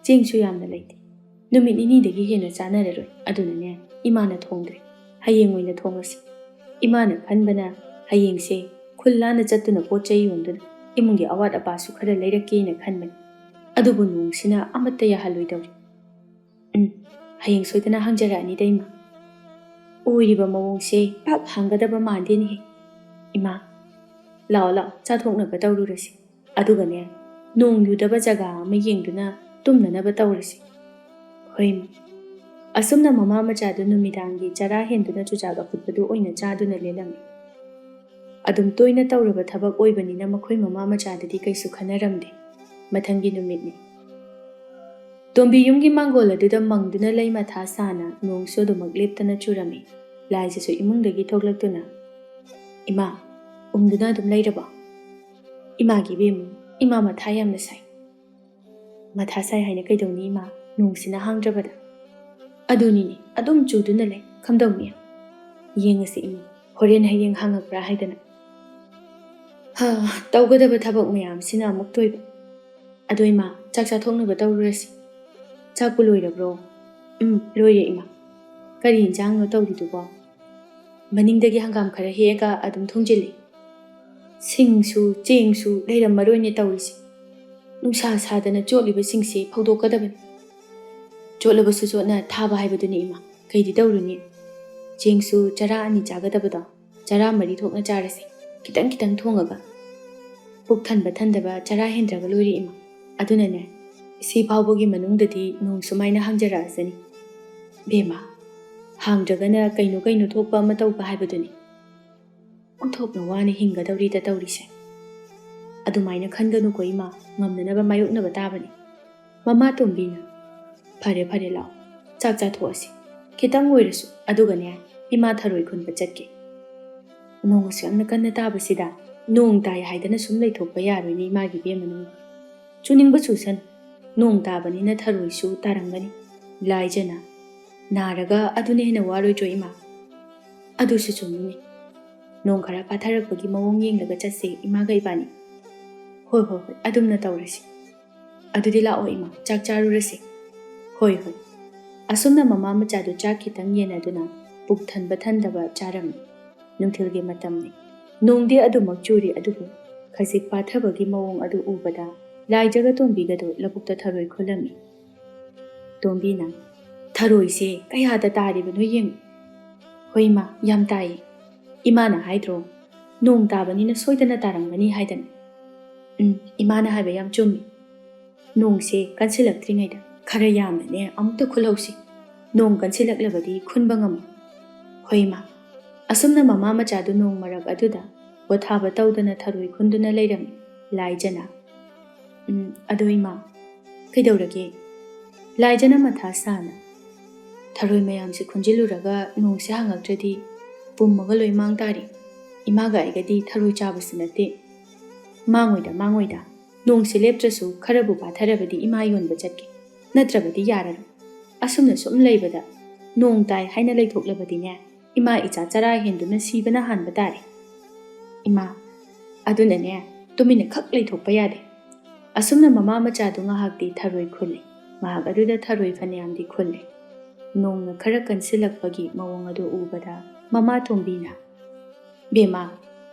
ꯆꯦꯡꯁꯨ ꯌꯥꯝꯅ ꯂꯩꯇꯦ꯫ ꯅꯨꯃꯤꯠ ꯅꯤꯅꯤꯗꯒꯤ ꯍꯦꯟꯅ ꯆꯥꯅꯔꯔꯣꯏ꯫ ꯑꯗꯨꯅꯅꯦ, ꯏꯃꯥꯅ ꯊꯣꯡꯗ꯭ꯔꯦ꯫ ꯍꯌꯦꯡ ꯑꯣꯏꯅ ꯊꯣꯡꯉꯁꯤ꯫ ꯏꯃꯥꯅ ꯈꯟꯕꯅ ꯍꯌꯦꯡꯁꯦ ꯈꯨꯜ ꯂꯥꯟꯅ ꯆꯠꯇꯨꯅ ꯄꯣꯠ ꯆꯩ ꯌꯣꯟꯗꯨꯅ ꯏꯃꯨꯡꯒꯤ ꯑꯋꯥꯠ ꯑꯄꯥꯁꯨ ꯈꯔ ꯂꯩꯔꯛꯀꯦꯅ ꯈꯟꯕꯅꯤ꯫ ꯑꯗꯨꯕꯨ ꯅꯣꯡꯁꯤꯅ ꯑꯃꯠꯇ ꯌꯥꯍꯜꯂꯣꯏꯗꯧꯔꯤ꯫ ꯎꯝ, ꯍꯌꯦꯡ ꯁꯣꯏꯗꯅ ꯍꯪꯖꯔꯛꯑꯅꯤꯗ ꯏꯃꯥ꯫ ꯑꯣꯏꯔꯤꯕ ꯃꯑꯣꯡꯁꯦ ꯄꯥꯛ ꯍꯥꯡꯒꯗꯕ ꯃꯥꯟꯗꯦꯅꯦꯍꯦ꯫ ꯏꯃꯥ, ꯂꯥꯛꯑꯣ ꯂꯥꯛꯑꯣ, ꯆꯥꯊꯣꯛꯅꯕ ꯇꯧꯔꯨꯔꯁꯤ꯫ ꯑꯗꯨꯒꯅꯦ, ꯅꯣꯡ ꯌꯨꯗꯕ ꯖꯒꯥ ꯑꯃ ꯌꯦꯡꯗꯨꯅ ꯇꯨꯝꯅꯅꯕ ꯇꯧꯔꯁꯤ꯫ ꯍꯣꯏ ꯏꯃꯥ꯫ ꯑꯁꯨꯝꯅ ꯃꯃꯥ ꯃꯆꯥꯗꯨ ꯅꯨꯃꯤꯗꯥꯡꯒꯤ ꯆꯔꯥ ꯍꯦꯟꯗꯨꯅ ꯆꯨꯖꯥꯛ ꯑꯐꯨꯠꯄꯗꯨ ꯑꯣꯏꯅ ꯆꯥꯗꯨꯅ ꯂꯦꯜꯂꯝꯃꯤ꯫ ꯑꯗꯨꯝ ꯇꯣꯏꯅ ꯇꯧꯔꯕ ꯊꯕꯛ ꯑꯣꯏꯕꯅꯤꯅ ꯃꯈꯣꯏ ꯃꯃꯥ ꯃꯆꯥꯗꯗꯤ ꯀꯩꯁꯨ ꯈꯟꯅꯔꯝꯗꯦ꯫ ꯃꯊꯪꯒꯤ ꯅꯨꯃꯤꯠꯅꯤ꯫ ꯇꯣꯝꯕꯤ ꯌꯨꯝꯒꯤ ꯃꯥꯡꯒꯣꯜ ꯑꯗꯨꯗ ꯃꯪꯗꯨꯅ ꯂꯩ ꯃꯊꯥ ꯁꯥꯅ ꯅꯣꯡꯁꯨ ꯑꯗꯨꯃꯛ ꯂꯦꯞꯇꯅ ꯆꯨꯔꯝꯃꯤ꯫ ꯂꯥꯏꯖꯁꯨ ꯏꯃꯨꯡꯗꯒꯤ ꯊꯣꯛꯂꯛꯇꯨꯅ, "ꯏꯃꯥ, ꯎꯪꯗꯨꯅ ꯑꯗꯨꯝ ꯂꯩꯔꯕꯣ?" "ꯏꯃꯥꯒꯤ ꯏꯕꯦꯝꯃ, ꯏꯃꯥ ꯃꯊꯥ ꯌꯥꯝꯅ ꯁꯥꯏ꯫" "ꯃꯊꯥ ꯁꯥꯏ ꯍꯥꯏꯅ ꯀꯩꯗꯧꯅꯤ ꯏꯃꯥ, ꯅꯣꯡꯁꯤꯅ ꯍꯥꯡꯗ꯭ꯔꯕꯗ?" "ꯑꯗꯨꯅꯤꯅꯦ, ꯑꯗꯨꯝ ꯆꯨꯗꯨꯅ ꯂꯩ, ꯀꯝꯗꯧꯅꯤ?" "ꯌꯦꯡꯉꯁꯤ ꯏꯃꯥ, ꯍꯣꯔꯦꯟ ꯍꯌꯦꯡ ꯍꯥꯡꯉꯛꯄ꯭ꯔꯥ ꯍꯥꯏꯗꯅ꯫ ꯍꯥ, ꯇꯧꯒꯗꯕ ꯊꯕꯛ ꯃꯌꯥꯝꯁꯤꯅ ꯑꯃꯨꯛ ꯇꯣꯏꯕ꯫ ꯑꯗꯣ ꯏꯃꯥ, ꯆꯥꯛ ꯆꯥꯊꯣꯛꯅꯕ ꯇꯧꯔꯨꯔꯁꯤ꯫ ꯆꯥꯛꯄꯨ ꯂꯣꯏꯔꯕ꯭ꯔꯣ?" "ꯎꯝ, ꯂꯣꯏꯔꯦ ꯏꯃꯥ꯫ ꯀꯔꯤ ꯏꯟꯖꯥꯡꯅꯣ ꯇꯧꯔꯤꯗꯨꯕꯣ?" "ꯃꯅꯤꯡꯗꯒꯤ ꯍꯪꯒꯥꯝ ꯈꯔ ꯍꯦꯛꯑꯒ ꯑꯗꯨꯝ ꯊꯣꯡꯖꯤꯜꯂꯤ꯫ ꯁꯤꯡꯁꯨ ꯆꯦꯡꯁꯨ ꯂꯩꯔꯝꯃꯔꯣꯏꯅꯦ ꯇꯧꯔꯤꯁꯦ꯫ ꯅꯨꯡꯁꯥ ꯁꯥꯗꯅ ꯆꯣꯠꯂꯤꯕꯁꯤꯡꯁꯦ ꯐꯧꯗꯣꯛꯀꯗꯕꯅꯤ꯫ ꯆꯣꯠꯂꯕꯁꯨ ꯆꯣꯠꯅ ꯊꯥꯕ ꯍꯥꯏꯕꯗꯨꯅꯤ ꯏꯃꯥ, ꯀꯩꯗꯤ ꯇꯧꯔꯨꯅꯤ? ꯆꯦꯡꯁꯨ ꯆꯔꯥ ꯑꯅꯤ ꯆꯥꯒꯗꯕꯗꯣ ꯆꯔꯥ ꯃꯔꯤ ꯊꯣꯛꯅ ꯆꯥꯔꯁꯦ, ꯈꯤꯇꯪ ꯈꯤꯇꯪ ꯊꯣꯡꯉꯒ꯫ ꯄꯨꯛ ꯊꯟꯕ ꯊꯟꯗꯕ ꯆꯔꯥ ꯍꯦꯟꯗ꯭ꯔꯒ ꯂꯣꯏꯔꯦ ꯏꯃꯥ꯫ ꯑꯗꯨꯅꯅꯦ, ꯁꯤ ꯐꯥꯎꯕꯒꯤ ꯃꯅꯨꯡꯗꯗꯤ ꯅꯣꯡ ꯁꯨꯃꯥꯏꯅ ꯍꯥꯡꯖꯔꯛꯑꯁꯅꯤ꯫ ꯕꯦꯝꯃ, ꯍꯥꯡꯗ꯭ꯔꯒꯅ ꯀꯩꯅꯣ ꯀꯩꯅꯣ ꯊꯣꯛꯄ ꯑꯃ ꯇꯧꯕ ꯍꯥꯏꯕꯗꯨꯅꯤ꯫ ꯑꯣꯟꯊꯣꯛꯅ ꯋꯥꯅ ꯍꯤꯡꯒꯗꯧꯔꯤꯗ ꯇꯧꯔꯤꯁꯦ꯫ ꯑꯗꯨꯃꯥꯏꯅ ꯈꯟꯒꯅꯨꯀꯣ ꯏꯃꯥ, ꯉꯝꯅꯅꯕ ꯃꯥꯌꯣꯛꯅꯕ ꯇꯥꯕꯅꯤ꯫" ꯃꯃꯥ ꯇꯣꯝꯕꯤꯅ, "ꯐꯔꯦ ꯐꯔꯦ, ꯂꯥꯛꯑꯣ, ꯆꯥꯛ ꯆꯥꯊꯣꯛꯑꯁꯤ, ꯈꯤꯇꯪ ꯑꯣꯏꯔꯁꯨ, ꯑꯗꯨꯒꯅꯦ, ꯏꯃꯥ ꯊꯔꯣꯏ ꯈꯨꯟꯕ ꯆꯠꯀꯦ꯫" ꯅꯣꯡ ꯑꯁꯨꯛ ꯌꯥꯝꯅ ꯀꯟꯅ ꯇꯥꯕꯁꯤꯗ ꯅꯣꯡ ꯇꯥꯏ ꯍꯥꯏꯗꯅ ꯁꯨꯝ ꯂꯩꯊꯣꯛꯄ ꯌꯥꯔꯣꯏꯅꯦ ꯏꯃꯥꯒꯤ ꯏꯕꯦꯝꯃ ꯅꯪꯕꯨ꯫ ꯆꯨꯅꯤꯡꯕ ꯆꯨꯁꯅꯨ, ꯅꯣꯡ ꯇꯥꯕꯅꯤꯅ ꯊꯔꯣꯏꯁꯨ ꯇꯥꯔꯝꯒꯅꯤ꯫ ꯂꯥꯏꯖꯅ, "ꯅꯥꯔꯒ ꯑꯗꯨꯅ ꯍꯦꯟꯅ ꯋꯥꯔꯣꯏꯗ꯭ꯔꯣ ꯏꯃꯥ?" "ꯑꯗꯨꯁꯨ ꯆꯨꯝꯃꯤꯅꯦ꯫ ꯅꯣꯡ ꯈꯔ ꯄꯥꯊꯔꯛꯄꯒꯤ ꯃꯑꯣꯡ ꯌꯦꯡꯂꯒ ꯆꯠꯁꯦ ꯏꯃꯥꯒ ꯏꯕꯥꯅꯤ꯫" "ꯍꯣꯏ ꯍꯣꯏ ꯍꯣꯏ, ꯑꯗꯨꯝꯅ ꯇꯧꯔꯁꯤ꯫" "ꯑꯗꯨꯗꯤ ꯂꯥꯛꯑꯣ ꯏꯃꯥ, ꯆꯥꯛ ꯆꯥꯔꯨꯔꯁꯤ꯫" "ꯍꯣꯏ ꯍꯣꯏ꯫" ꯑꯁꯨꯝꯅ ꯃꯃꯥ ꯃꯆꯥꯗꯨ ꯆꯥꯛ ꯈꯤꯇꯪ ꯌꯦꯟꯅꯗꯨꯅ ꯄꯨꯛ ꯊꯟꯕ ꯊꯟꯗꯕ ꯆꯥꯔꯝꯃꯤ꯫ ꯅꯨꯡꯊꯤꯜꯒꯤ ꯃꯇꯝꯅꯤ꯫ ꯅꯣꯡꯗꯤ ꯑꯗꯨꯃꯛ ꯆꯨꯔꯤ, ꯑꯗꯨꯕꯨ ꯈꯖꯤꯛ ꯄꯥꯊꯕꯒꯤ ꯃꯑꯣꯡ ꯑꯗꯨ ꯎꯕꯗ ꯂꯥꯏꯖꯒ ꯇꯣꯝꯕꯤꯒꯗꯨ ꯂꯧꯕꯨꯛꯇ ꯊꯔꯣꯏ ꯈꯨꯜꯂꯝꯃꯤ꯫ ꯇꯣꯝꯕꯤꯅ, "ꯊꯔꯣꯏꯁꯦ ꯀꯌꯥꯗ ꯇꯥꯔꯤꯕꯅꯣ ꯌꯦꯡꯉꯨ꯫" "ꯍꯣꯏ ꯏꯃꯥ, ꯌꯥꯝ ꯇꯥꯏꯌꯦ꯫ ꯏꯃꯥꯅ ꯍꯥꯏꯗ꯭ꯔꯣ, ꯅꯣꯡ ꯇꯥꯕꯅꯤꯅ ꯁꯣꯏꯗꯅ ꯇꯥꯔꯝꯒꯅꯤ ꯍꯥꯏꯗꯅ?" "ꯎꯝ, ꯏꯃꯥꯅ ꯍꯥꯏꯕ ꯌꯥꯝ ꯆꯨꯝꯃꯤ꯫ ꯅꯣꯡꯁꯦ ꯀꯟꯁꯤꯜꯂꯛꯇ꯭ꯔꯤꯉꯩꯗ ꯈꯔ ꯌꯥꯝꯅꯅꯦ ꯑꯃꯨꯛꯇ ꯈꯨꯜꯍꯧꯁꯤ꯫ ꯅꯣꯡ ꯀꯟꯁꯤꯜꯂꯛꯂꯕꯗꯤ ꯈꯨꯟꯕ ꯉꯝꯃꯣꯏ꯫" "ꯍꯣꯏ ꯏꯃꯥ꯫" ꯑꯁꯨꯝꯅ ꯃꯃꯥ ꯃꯆꯥꯗꯨ ꯅꯣꯡ ꯃꯔꯛ ꯑꯗꯨꯗ ꯄꯣꯊꯥꯕ ꯇꯧꯗꯅ ꯊꯔꯣꯏ ꯈꯨꯟꯗꯨꯅ ꯂꯩꯔꯝꯃꯤ ꯂꯥꯏꯖꯅ꯫ "ꯎꯝ, ꯑꯗꯣ ꯏꯃꯥ, ꯀꯩꯗꯧꯔꯒꯦ?" ꯂꯥꯏꯖꯅ ꯃꯊꯥ ꯁꯥꯅ, "ꯊꯔꯣꯏ ꯃꯌꯥꯝꯁꯦ ꯈꯨꯟꯖꯤꯜꯂꯨꯔꯒ ꯅꯣꯡꯁꯦ ꯍꯥꯡꯉꯛꯇ꯭ꯔꯗꯤ ꯄꯨꯝꯃꯒ ꯂꯣꯏ ꯃꯥꯡ ꯇꯥꯔꯦ꯫ ꯏꯃꯥꯒ ꯑꯩꯒꯗꯤ ꯊꯔꯣꯏ ꯆꯥꯕꯁꯨ ꯅꯠꯇꯦ꯫ ꯃꯥꯡꯉꯣꯏꯗ, ꯃꯥꯡꯉꯣꯏꯗ꯫ ꯅꯣꯡꯁꯦ ꯂꯦꯞꯇ꯭ꯔꯁꯨ ꯈꯔꯕꯨ ꯄꯥꯊꯔꯕꯗꯤ ꯏꯃꯥ ꯌꯣꯟꯕ ꯆꯠꯀꯦ꯫ ꯅꯠꯇ꯭ꯔꯕꯗꯤ ꯌꯥꯔꯔꯣꯏ꯫ ꯑꯁꯨꯝꯅ ꯁꯨꯝ ꯂꯩꯕꯗ ꯅꯣꯡ ꯇꯥꯏ ꯍꯥꯏꯅ ꯂꯩꯊꯣꯛꯂꯕꯗꯤꯅꯦ, ꯏꯃꯥ ꯏꯆꯥ ꯆꯔꯥ ꯍꯦꯟꯗꯨꯅ ꯁꯤꯕꯅ ꯍꯥꯟꯕ ꯇꯥꯔꯦ꯫ ꯏꯃꯥ, ꯑꯗꯨꯅꯅꯦ, ꯇꯨꯃꯤꯟꯅ ꯈꯛ ꯂꯩꯊꯣꯛꯄ ꯌꯥꯗꯦ꯫" ꯑꯁꯨꯝꯅ ꯃꯃꯥ ꯃꯆꯥꯗꯨ ꯉꯥꯏꯍꯥꯛꯇꯤ ꯊꯔꯣꯏ ꯈꯨꯜꯂꯤ꯫ ꯉꯥꯏꯍꯥꯛ ꯑꯗꯨꯗ ꯊꯔꯣꯏ ꯐꯅꯌꯥꯝꯗꯤ ꯈꯨꯜꯂꯤ꯫ ꯅꯣꯡꯅ ꯈꯔ ꯀꯟꯁꯤꯜꯂꯛꯄꯒꯤ ꯃꯑꯣꯡ ꯑꯗꯨ ꯎꯕꯗ ꯃꯃꯥ ꯇꯣꯝꯕꯤꯅ, "ꯕꯦꯝꯃ,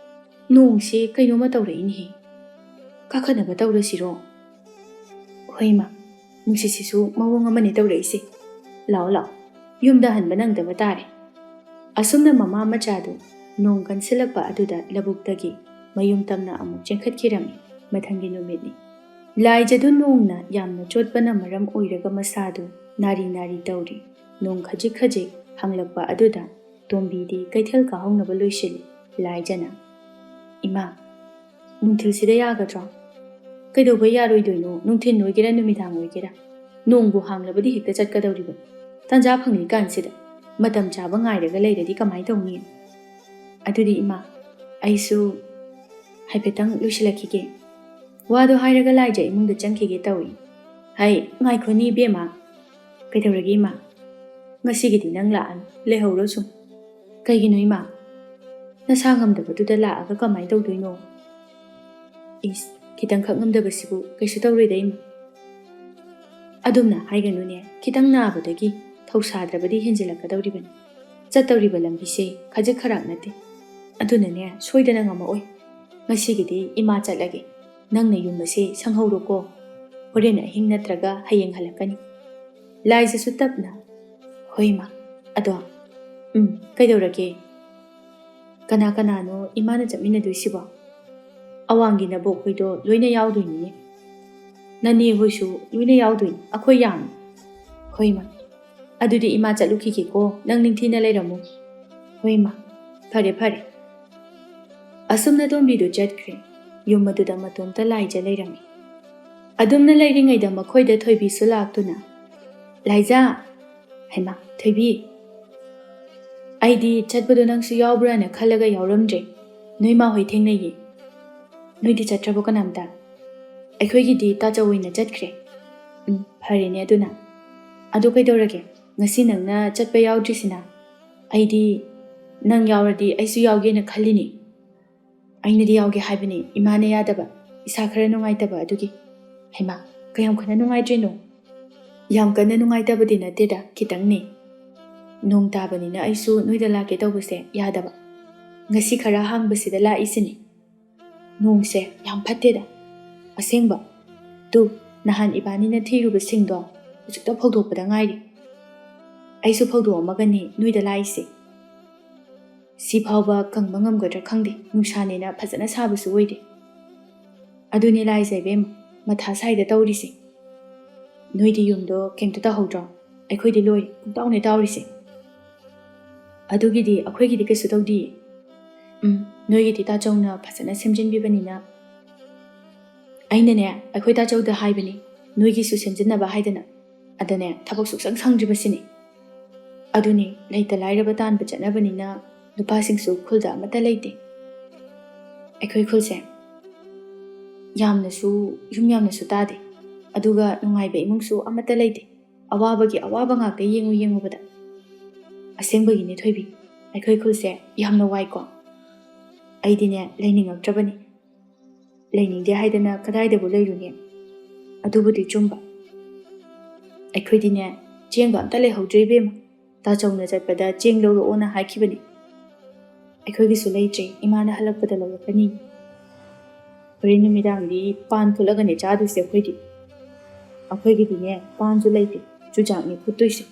ꯅꯣꯡꯁꯦ ꯀꯩꯅꯣꯝꯃ ꯇꯧꯔꯛꯏꯅꯦꯍꯦ꯫ ꯀꯥꯈꯠꯅꯕ ꯇꯧꯔꯁꯤꯔꯣ?" "ꯍꯣꯏ ꯏꯃꯥ, ꯅꯨꯡꯁꯤꯠꯁꯤꯁꯨ ꯃꯑꯣꯡ ꯑꯃꯅꯤ ꯇꯧꯔꯛꯏꯁꯦ꯫ ꯂꯥꯛꯑꯣ, ꯂꯥꯛꯑꯣ, ꯌꯨꯝꯗ ꯍꯟꯕ ꯅꯪꯗꯕ ꯇꯥꯔꯦ꯫" ꯑꯁꯨꯝꯅ ꯃꯃꯥ ꯃꯆꯥꯗꯨ ꯅꯣꯡ ꯀꯟꯁꯤꯜꯂꯛꯄ ꯑꯗꯨꯗ ꯂꯧꯕꯨꯛꯇꯒꯤ ꯃꯌꯨꯝ ꯇꯝꯅ ꯑꯃꯨꯛ ꯆꯦꯟꯈꯠꯈꯤꯔꯝꯃꯤ꯫ ꯃꯊꯪꯒꯤ ꯅꯨꯃꯤꯠꯅꯤ꯫ ꯂꯥꯏꯖꯗꯨ ꯅꯣꯡꯅ ꯌꯥꯝꯅ ꯆꯣꯠꯄꯅ ꯃꯔꯝ ꯑꯣꯏꯔꯒ ꯃꯁꯥꯗꯨ ꯅꯥꯔꯤ ꯅꯥꯔꯤ ꯇꯧꯔꯤ꯫ ꯅꯣꯡ ꯈꯖꯤꯛ ꯈꯖꯤꯛ ꯍꯥꯡꯂꯛꯄ ꯑꯗꯨꯗ ꯇꯣꯝꯕꯤꯗꯤ ꯀꯩꯊꯦꯜ ꯀꯥꯍꯧꯅꯕ ꯂꯣꯏꯁꯤꯜꯂꯤ꯫ ꯂꯥꯏꯖꯅ, "ꯏꯃꯥ, ꯅꯨꯡꯊꯤꯜꯁꯤꯗ ꯌꯥꯒꯗ꯭ꯔꯣ?" "ꯀꯩꯗꯧꯕꯩ ꯌꯥꯔꯣꯏꯗꯣꯏꯅꯣ? ꯅꯨꯡꯊꯤꯜ ꯑꯣꯏꯒꯦꯔꯥ ꯅꯨꯃꯤꯗꯥꯡ ꯑꯣꯏꯒꯦꯔꯥ, ꯅꯣꯡꯕꯨ ꯍꯥꯡꯂꯕꯗꯤ ꯍꯦꯛꯇ ꯆꯠꯀꯗꯧꯔꯤꯕꯅꯤ꯫ ꯇꯥꯟꯖꯥ ꯐꯪꯂꯤꯀꯥꯟꯁꯤꯗ ꯃꯇꯝ ꯆꯥꯕ ꯉꯥꯏꯔꯒ ꯂꯩꯔꯗꯤ ꯀꯃꯥꯏ ꯇꯧꯅꯤ?" "ꯑꯗꯨꯗꯤ ꯏꯃꯥ, ꯑꯩꯁꯨ ꯍꯥꯏꯐꯦꯠꯇꯪ ꯂꯣꯏꯁꯤꯜꯂꯛꯈꯤꯒꯦ꯫" ꯋꯥꯗꯣ ꯍꯥꯏꯔꯒ ꯂꯥꯏꯖ ꯏꯃꯨꯡꯗ ꯆꯪꯈꯤꯒꯦ ꯇꯧꯏ꯫ "ꯍꯩ, ꯉꯥꯏꯈꯣꯅꯤ ꯏꯕꯦꯝꯃ꯫" "ꯀꯩꯗꯧꯔꯒꯦ ꯏꯃꯥ?" "ꯉꯁꯤꯒꯤꯗꯤ ꯅꯪ ꯂꯥꯛꯑꯅꯨ, ꯂꯩꯍꯧꯔꯣ ꯁꯨꯝ꯫" "ꯀꯩꯒꯤꯅꯣ ꯏꯃꯥ? ꯅꯁꯥ ꯉꯝꯗꯕꯗꯨꯗ ꯂꯥꯛꯑꯒ ꯀꯃꯥꯏ ꯇꯧꯗꯣꯏꯅꯣ?" "ꯏꯁ, ꯈꯤꯇꯪꯈꯛ ꯉꯝꯗꯕꯁꯤꯕꯨ ꯀꯩꯁꯨ ꯇꯧꯔꯣꯏꯗ ꯏꯃꯥ꯫" "ꯑꯗꯨꯝꯅ ꯍꯥꯏꯒꯅꯨꯅꯦ, ꯈꯤꯇꯪ ꯅꯥꯕꯗꯒꯤ ꯊꯧꯁꯥꯗ꯭ꯔꯕꯗꯤ ꯍꯦꯟꯖꯤꯜꯂꯛꯀꯗꯧꯔꯤꯕꯅꯤ꯫ ꯆꯠꯇꯧꯔꯤꯕ ꯂꯝꯕꯤꯁꯦ ꯈꯖꯤꯛ ꯈꯔꯥꯛ ꯅꯠꯇꯦ꯫ ꯑꯗꯨꯅꯅꯦ, ꯁꯣꯏꯗꯅ ꯉꯝꯃꯛꯑꯣꯏ꯫ ꯉꯁꯤꯒꯤꯗꯤ ꯏꯃꯥ ꯆꯠꯂꯒꯦ꯫ ꯅꯪꯅ ꯌꯨꯝ ꯑꯁꯦ ꯁꯪꯍꯧꯔꯣꯀꯣ꯫ ꯍꯣꯔꯦꯟ ꯑꯍꯤꯡ ꯅꯠꯇ꯭ꯔꯒ ꯍꯌꯦꯡ ꯍꯜꯂꯛꯀꯅꯤ꯫" ꯂꯥꯏꯖꯁꯨ ꯇꯞꯅ, "ꯍꯣꯏ ꯏꯃꯥ꯫ ꯑꯗꯣ, ꯎꯝ, ꯀꯩꯗꯧꯔꯒꯦ?" "ꯀꯅꯥ ꯀꯅꯥꯅꯣ ꯏꯃꯥꯅ ꯆꯠꯃꯤꯟꯅꯗꯣꯏꯁꯤꯕꯣ?" "ꯑꯋꯥꯡꯒꯤ ꯅꯕꯣꯛ ꯍꯣꯏꯗꯣ ꯂꯣꯏꯅ ꯌꯥꯎꯗꯣꯏꯅꯤꯅꯦ꯫ ꯅꯅꯦ ꯍꯣꯏꯁꯨ ꯂꯣꯏꯅ ꯌꯥꯎꯗꯣꯏꯅꯤ꯫ ꯑꯩꯈꯣꯏ ꯌꯥꯝꯃꯤ꯫" "ꯍꯣꯏ ꯏꯃꯥ꯫ ꯑꯗꯨꯗꯤ ꯏꯃꯥ ꯆꯠꯂꯨꯈꯤꯒꯦꯀꯣ꯫ ꯅꯪ ꯅꯤꯡꯊꯤꯅ ꯂꯩꯔꯝꯃꯨ꯫" "ꯍꯣꯏ ꯏꯃꯥ꯫ ꯐꯔꯦ, ꯐꯔꯦ꯫" ꯑꯁꯨꯝꯅ ꯇꯣꯝꯕꯤꯗꯨ ꯆꯠꯈ꯭ꯔꯦ꯫ ꯌꯨꯝ ꯑꯗꯨꯗ ꯃꯇꯣꯝꯇ ꯂꯥꯏꯖ ꯂꯩꯔꯝꯃꯤ꯫ ꯑꯗꯨꯝꯅ ꯂꯩꯔꯤꯉꯩꯗ ꯃꯈꯣꯏꯗ ꯊꯣꯏꯕꯤꯁꯨ ꯂꯥꯛꯇꯨꯅ, "ꯂꯥꯏꯖ!" "ꯍꯩꯃꯥ, ꯊꯣꯏꯕꯤ, ꯑꯩꯗꯤ ꯆꯠꯄꯗꯣ ꯅꯪꯁꯨ ꯌꯥꯎꯕ꯭ꯔꯥꯅ ꯈꯜꯂꯒ ꯌꯥꯎꯔꯝꯗ꯭ꯔꯦ꯫ ꯅꯣꯏ ꯃꯥ ꯍꯣꯏ ꯊꯦꯡꯅꯩꯌꯦ꯫ ꯅꯣꯏꯗꯤ ꯆꯠꯇ꯭ꯔꯕꯣ ꯀꯅꯥꯝꯇ?" "ꯑꯩꯈꯣꯏꯒꯤꯗꯤ ꯇꯥꯆꯧ ꯑꯣꯏꯅ ꯆꯠꯈ꯭ꯔꯦ꯫" "ꯎꯝ, ꯐꯔꯦꯅꯦ ꯑꯗꯨꯅ꯫ ꯑꯗꯨ ꯀꯩꯗꯧꯔꯒꯦ? ꯉꯁꯤ ꯅꯪꯅ ꯆꯠꯄ ꯌꯥꯎꯗ꯭ꯔꯤꯁꯤꯅ? ꯑꯩꯗꯤ ꯅꯪ ꯌꯥꯎꯔꯗꯤ ꯑꯩꯁꯨ ꯌꯥꯎꯒꯦꯅ ꯈꯜꯂꯤꯅꯦ꯫ ꯑꯩꯅꯗꯤ ꯌꯥꯎꯒꯦ ꯍꯥꯏꯕꯅꯤ, ꯏꯃꯥꯅ ꯌꯥꯗꯕ, ꯏꯁꯥ ꯈꯔ ꯅꯨꯡꯉꯥꯏꯇꯕ ꯑꯗꯨꯒꯤ꯫" "ꯍꯩꯃꯥ, ꯀꯌꯥꯝ ꯀꯟꯅ ꯅꯨꯡꯉꯥꯏꯇ꯭ꯔꯤꯅꯣ?" "ꯌꯥꯝ ꯀꯟꯅ ꯅꯨꯡꯉꯥꯏꯇꯕꯗꯤ ꯅꯠꯇꯦꯗ, ꯈꯤꯇꯪꯅꯤ꯫ ꯅꯣꯡ ꯇꯥꯕꯅꯤꯅ ꯑꯩꯁꯨ ꯅꯣꯏꯗ ꯂꯥꯛꯀꯦ ꯇꯧꯕꯁꯦ ꯌꯥꯗꯕ꯫ ꯉꯁꯤ ꯈꯔ ꯍꯥꯡꯕꯁꯤꯗ ꯂꯥꯛꯏꯁꯤꯅꯤ꯫ ꯅꯣꯡꯁꯦ ꯌꯥꯝ ꯐꯠꯇꯦꯗ, ꯑꯁꯦꯡꯕ꯫ ꯇꯨ, ꯅꯍꯥꯟ ꯏꯕꯥꯅꯤꯅ ꯊꯤꯔꯨꯕꯁꯤꯡꯗꯣ ꯍꯧꯖꯤꯛꯇ ꯐꯧꯗꯣꯛꯄꯗ ꯉꯥꯏꯔꯤ꯫ ꯑꯩꯁꯨ ꯐꯧꯗꯣꯛꯑꯝꯃꯒꯅꯤ ꯅꯣꯏꯗ ꯂꯥꯛꯏꯁꯦ꯫ ꯁꯤ ꯐꯥꯎꯕ ꯀꯪꯕ ꯉꯝꯒꯗ꯭ꯔꯥ ꯈꯪꯗꯦ, ꯅꯨꯡꯁꯥꯅꯦꯅ ꯐꯖꯅ ꯁꯥꯕꯁꯨ ꯑꯣꯏꯗꯦ꯫ ꯑꯗꯨꯅꯦ ꯂꯥꯏꯖ ꯏꯕꯦꯝꯃ, ꯃꯊꯥ ꯁꯥꯏꯗ ꯇꯧꯔꯤꯁꯦ꯫ ꯅꯣꯏꯗꯤ ꯌꯨꯝꯗꯣ ꯀꯩꯝꯇ ꯇꯧꯍꯧꯗ꯭ꯔꯣ? ꯑꯩꯈꯣꯏꯗꯤ ꯂꯣꯏꯔꯦ, ꯄꯨꯡꯇꯥꯎꯅꯦ ꯇꯥꯎꯔꯤꯁꯦ꯫" "ꯑꯗꯨꯒꯤꯗꯤ ꯑꯩꯈꯣꯏꯒꯤꯗꯤ ꯀꯩꯁꯨ ꯇꯧꯗꯤꯌꯦ꯫ ꯎꯝ, ꯅꯣꯏꯒꯤꯗꯤ ꯇꯥꯆꯧꯅ ꯐꯖꯅ ꯁꯦꯝꯖꯤꯟꯕꯤꯕꯅꯤꯅ꯫" "ꯑꯩꯅꯅꯦ, ꯑꯩꯈꯣꯏ ꯇꯥꯆꯧꯗ ꯍꯥꯏꯕꯅꯤ, ꯅꯣꯏꯒꯤꯁꯨ ꯁꯦꯝꯖꯤꯟꯅꯕ ꯍꯥꯏꯗꯅ꯫ ꯑꯗꯅꯦ, ꯊꯕꯛ ꯁꯨꯛꯁꯪ ꯁꯪꯗ꯭ꯔꯤꯕꯁꯤꯅꯤ꯫ ꯑꯗꯨꯅꯤ, ꯂꯩꯇ ꯂꯥꯏꯔꯕ ꯇꯥꯟꯕ ꯆꯠꯅꯕꯅꯤꯅ ꯅꯨꯄꯥꯁꯤꯡꯁꯨ ꯈꯨꯜꯗ ꯑꯃꯠꯇ ꯂꯩꯇꯦ꯫ ꯑꯩꯈꯣꯏ ꯈꯨꯜꯁꯦ ꯌꯥꯝꯅꯁꯨ, ꯌꯨꯝ ꯌꯥꯝꯅꯁꯨ ꯇꯥꯗꯦ, ꯑꯗꯨꯒ ꯅꯨꯡꯉꯥꯏꯕ ꯏꯃꯨꯡꯁꯨ ꯑꯃꯠꯇ ꯂꯩꯇꯦ꯫ ꯑꯋꯥꯕꯒꯤ ꯑꯋꯥꯕ ꯉꯥꯛꯇ ꯌꯦꯡꯉꯨ ꯌꯦꯡꯉꯨꯕꯗ꯫ ꯑꯁꯦꯡꯕꯒꯤꯅꯦ ꯊꯣꯏꯕꯤ, ꯑꯩꯈꯣꯏ ꯈꯨꯜꯁꯦ ꯌꯥꯝꯅ ꯋꯥꯏꯀꯣ꯫ ꯑꯩꯗꯤꯅꯦ, ꯂꯩꯅꯤꯡꯉꯛꯇ꯭ꯔꯕꯅꯤ꯫ ꯂꯩꯅꯤꯡꯗꯦ ꯍꯥꯏꯗꯅ ꯀꯗꯥꯏꯗꯕꯨ ꯂꯩꯔꯨꯅꯤ? ꯑꯗꯨꯕꯨꯗꯤ ꯆꯨꯝꯕ꯫ ꯑꯩꯈꯣꯏꯗꯤꯅꯦ, ꯆꯦꯡꯒ ꯑꯝꯇ ꯂꯩꯍꯧꯗ꯭ꯔꯦ ꯏꯕꯦꯝꯃ꯫ ꯇꯥꯆꯧꯅ ꯆꯠꯄꯗ ꯆꯦꯡ ꯂꯧꯔꯛꯑꯣꯅ ꯍꯥꯏꯈꯤꯕꯅꯤ꯫ ꯑꯩꯈꯣꯏꯒꯤꯁꯨ ꯂꯩꯇ꯭ꯔꯦ, ꯏꯃꯥꯅ ꯍꯜꯂꯛꯄꯗ ꯂꯧꯔꯛꯀꯅꯤ꯫ ꯍꯣꯔꯦꯟ ꯅꯨꯃꯤꯗꯥꯡꯗꯤ ꯄꯥꯟ ꯐꯨꯠꯂꯒꯅꯦ ꯆꯥꯗꯣꯏꯁꯦ ꯑꯩꯈꯣꯏꯗꯤ꯫ ꯑꯩꯈꯣꯏꯒꯤꯗꯤꯅꯦ, ꯄꯥꯟꯁꯨ ꯂꯩꯇꯦ, ꯆꯨꯖꯥꯛꯅꯦ ꯐꯨꯠꯇꯣꯏꯁꯦ꯫"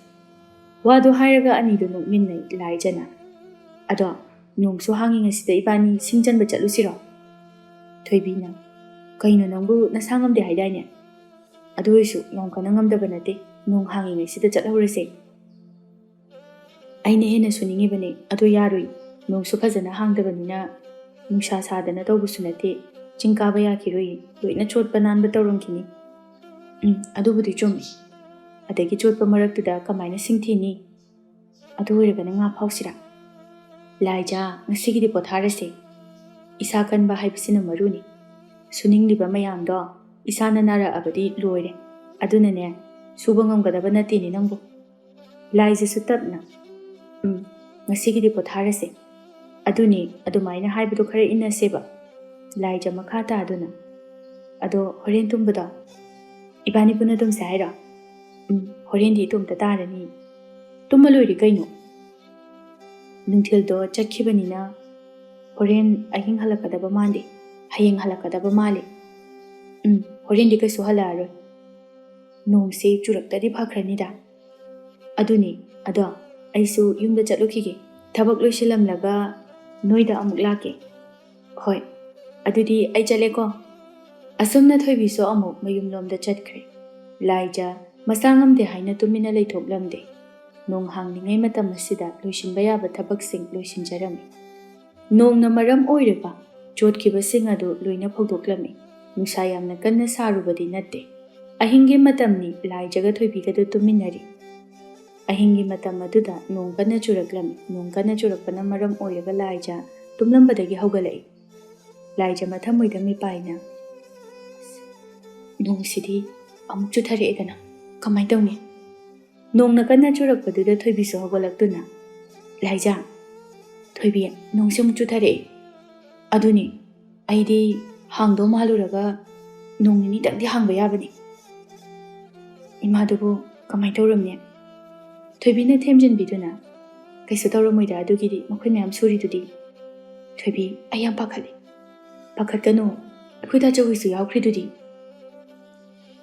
ꯋꯥꯗꯣ ꯍꯥꯏꯔꯒ ꯑꯅꯤꯗꯣ ꯅꯣꯛꯃꯤꯟꯅꯩ ꯂꯥꯏꯖꯅ꯫ "ꯑꯗꯣ ꯅꯣꯡꯁꯨ ꯍꯥꯡꯉꯤꯉꯩꯁꯤꯗ ꯏꯕꯥꯅꯤ ꯁꯤꯡ ꯆꯟꯕ ꯆꯠꯂꯨꯁꯤꯔꯣ?" ꯊꯣꯏꯕꯤꯅ, "ꯀꯩꯅꯣ, ꯅꯪꯕꯨ ꯅꯁꯥ ꯉꯝꯗꯦ ꯍꯥꯏꯗꯥꯏꯅꯦ? ꯑꯗꯨ ꯑꯣꯏꯔꯁꯨ ꯌꯥꯝ ꯀꯟꯅ ꯉꯝꯗꯕ ꯅꯠꯇꯦ, ꯅꯣꯡ ꯍꯥꯡꯉꯤꯉꯩꯁꯤꯗ ꯆꯠꯍꯧꯔꯁꯦ꯫" "ꯑꯩꯅ ꯍꯦꯟꯅ ꯁꯨꯅꯤꯡꯉꯤꯕꯅꯦ, ꯑꯗꯨ ꯌꯥꯔꯣꯏ, ꯅꯣꯡꯁꯨ ꯐꯖꯅ ꯍꯥꯡꯗꯕꯅꯤꯅ꯫ ꯅꯨꯡꯁꯥ ꯁꯥꯗꯅ ꯇꯧꯕꯁꯨ ꯅꯠꯇꯦ꯫ ꯆꯤꯡ ꯀꯥꯕ ꯌꯥꯈꯤꯔꯣꯏꯌꯦ꯫ ꯂꯣꯏꯅ ꯆꯣꯠꯄ ꯅꯥꯟꯕ ꯇꯧꯔꯝꯈꯤꯅꯤ꯫ ꯎꯝ, ꯑꯗꯨꯕꯨꯗꯤ ꯆꯨꯝꯃꯤ꯫ ꯑꯗꯒꯤ ꯆꯣꯠꯄ ꯃꯔꯛꯇꯨꯗ ꯀꯃꯥꯏꯅ ꯁꯤꯡ ꯊꯤꯅꯤ? ꯑꯗꯨ ꯑꯣꯏꯔꯒꯅ ꯉꯥ ꯐꯥꯎꯁꯤꯔꯥ? ꯂꯥꯏꯖꯥ, ꯉꯁꯤꯒꯤꯗꯤ ꯄꯣꯊꯥꯔꯁꯦ꯫ ꯏꯁꯥ ꯀꯟꯕ ꯍꯥꯏꯕꯁꯤꯅ ꯃꯔꯨꯅꯤ꯫ ꯁꯨꯅꯤꯡꯂꯤꯕ ꯃꯌꯥꯝꯗꯣ ꯏꯁꯥꯅ ꯅꯥꯔꯛꯑꯕꯗꯤ ꯂꯣꯏꯔꯦ꯫ ꯑꯗꯨꯅꯅꯦ, ꯁꯨꯕ ꯉꯝꯒꯗꯕ ꯅꯠꯇꯦꯅꯦ ꯅꯪꯕꯨ꯫ ꯂꯥꯏꯖꯁꯨ ꯇꯞꯅ, "ꯎꯝ, ꯉꯁꯤꯒꯤꯗꯤ ꯄꯣꯊꯥꯔꯁꯦ꯫ ꯑꯗꯨꯅꯤ, ꯑꯗꯨꯃꯥꯏꯅ ꯍꯥꯏꯕꯗꯣ ꯈꯔ ꯏꯟꯅꯁꯦꯕ꯫" ꯂꯥꯏꯖ ꯃꯈꯥ ꯇꯥꯗꯨꯅ, "ꯑꯗꯣ ꯍꯣꯔꯦꯟ ꯇꯨꯝꯕꯗꯣ ꯏꯕꯥꯅꯤ ꯄꯨꯟꯅ ꯇꯨꯝꯁꯦ ꯍꯥꯏꯔꯣ?" "ꯎꯝ, ꯍꯣꯔꯦꯟꯗꯤ ꯏꯇꯣꯝꯇ ꯇꯥꯔꯅꯤ꯫ ꯇꯨꯝꯃ ꯂꯣꯏꯔꯦ ꯀꯩꯅꯣ꯫ ꯅꯨꯡꯊꯤꯜꯗꯣ ꯆꯠꯈꯤꯕꯅꯤꯅ ꯍꯣꯔꯦꯟ ꯑꯍꯤꯡ ꯍꯜꯂꯛꯀꯗꯕ ꯃꯥꯟꯗꯦ꯫ ꯍꯌꯦꯡ ꯍꯜꯂꯛꯀꯗꯕ ꯃꯥꯜꯂꯦ꯫ ꯎꯝ, ꯍꯣꯔꯦꯟꯗꯤ ꯀꯩꯁꯨ ꯍꯜꯂꯛꯑꯔꯣꯏ꯫ ꯅꯣꯡꯁꯦ ꯆꯨꯔꯛꯇꯗꯤ ꯐꯈ꯭ꯔꯅꯤꯗ꯫" "ꯑꯗꯨꯅꯤ, ꯑꯗꯣ ꯑꯩꯁꯨ ꯌꯨꯝꯗ ꯆꯠꯂꯨꯈꯤꯒꯦ꯫ ꯊꯕꯛ ꯂꯣꯏꯁꯤꯜꯂꯝꯂꯒ ꯅꯣꯏꯗ ꯑꯃꯨꯛ ꯂꯥꯛꯀꯦ꯫" "ꯍꯣꯏ, ꯑꯗꯨꯗꯤ ꯑꯩ ꯆꯠꯂꯦꯀꯣ꯫" ꯑꯁꯨꯝꯅ ꯊꯣꯏꯕꯤꯁꯨ ꯑꯃꯨꯛ ꯃꯌꯨꯝꯂꯣꯝꯗ ꯆꯠꯈ꯭ꯔꯦ꯫ ꯂꯥꯏꯖ ꯃꯁꯥ ꯉꯝꯗꯦ ꯍꯥꯏꯅ ꯇꯨꯃꯤꯟꯅ ꯂꯩꯊꯣꯛꯂꯝꯗꯦ꯫ ꯅꯣꯡ ꯍꯥꯡꯂꯤꯉꯩ ꯃꯇꯝ ꯑꯁꯤꯗ ꯂꯣꯏꯁꯤꯟꯕ ꯌꯥꯕ ꯊꯕꯛꯁꯤꯡ ꯂꯣꯏꯁꯤꯟꯖꯔꯝꯃꯤ꯫ ꯅꯣꯡꯅ ꯃꯔꯝ ꯑꯣꯏꯔꯒ ꯆꯣꯠꯈꯤꯕꯁꯤꯡ ꯑꯗꯨ ꯂꯣꯏꯅ ꯐꯧꯗꯣꯛꯂꯝꯃꯤ꯫ ꯅꯨꯡꯁꯥ ꯌꯥꯝꯅ ꯀꯟꯅ ꯁꯥꯔꯨꯕꯗꯤ ꯅꯠꯇꯦ꯫ ꯑꯍꯤꯡꯒꯤ ꯃꯇꯝꯅꯤ, ꯂꯥꯏꯖꯒ ꯊꯣꯏꯕꯤꯒꯗꯨ ꯇꯨꯝꯃꯤꯟꯅꯔꯤ꯫ ꯑꯍꯤꯡꯒꯤ ꯃꯇꯝ ꯑꯗꯨꯗ ꯅꯣꯡ ꯀꯟꯅ ꯆꯨꯔꯛꯂꯝꯃꯤ꯫ ꯅꯣꯡ ꯀꯟꯅ ꯆꯨꯔꯛꯄꯅ ꯃꯔꯝ ꯑꯣꯏꯔꯒ ꯂꯥꯏꯖ ꯇꯨꯝꯂꯝꯕꯗꯒꯤ ꯍꯧꯒꯠꯂꯛꯏ꯫ ꯂꯥꯏꯖ ꯃꯊꯃꯣꯏꯗ ꯃꯤꯄꯥꯏꯅ, "ꯅꯣꯡꯁꯤꯗꯤ ꯑꯃꯨꯛ ꯆꯨꯊꯔꯛꯑꯦꯗꯅ, ꯀꯃꯥꯏ ꯇꯧꯅꯤ?" ꯅꯣꯡꯅ ꯀꯟꯅ ꯆꯨꯔꯛꯄꯗꯨꯗ ꯊꯣꯏꯕꯤꯁꯨ ꯍꯧꯒꯠꯂꯛꯇꯨꯅ, "ꯂꯥꯏꯖ, ꯊꯣꯏꯕꯤ, ꯅꯣꯡꯁꯦ ꯑꯃꯨꯛ ꯆꯨꯊꯔꯛꯑꯦ꯫ ꯑꯗꯨꯅꯤ, ꯑꯩꯗꯤ ꯍꯥꯡꯗꯧ ꯃꯥꯜꯂꯨꯔꯒ ꯅꯣꯡ ꯅꯤꯅꯤꯇꯪꯗꯤ ꯍꯥꯡꯕ ꯌꯥꯕꯅꯤ꯫ ꯏꯃꯥꯗꯨꯕꯨ ꯀꯃꯥꯏ ꯇꯧꯔꯝꯅꯤ?" ꯊꯣꯏꯕꯤꯅ ꯊꯦꯝꯖꯤꯟꯕꯤꯗꯨꯅ, "ꯀꯩꯁꯨ ꯇꯧꯔꯝꯃꯣꯏꯗ, ꯑꯗꯨꯒꯤꯗꯤ ꯃꯈꯣꯏ ꯃꯌꯥꯝ ꯁꯨꯔꯤꯗꯨꯗꯤ꯫" "ꯊꯣꯏꯕꯤ, ꯑꯩ ꯌꯥꯝ ꯄꯥꯈꯠꯂꯤ꯫" "ꯄꯥꯈꯠꯀꯅꯨ, ꯑꯩꯈꯣꯏ ꯇꯥꯆꯧꯍꯣꯏꯁꯨ ꯌꯥꯎꯈ꯭ꯔꯤꯗꯨꯗꯤ꯫"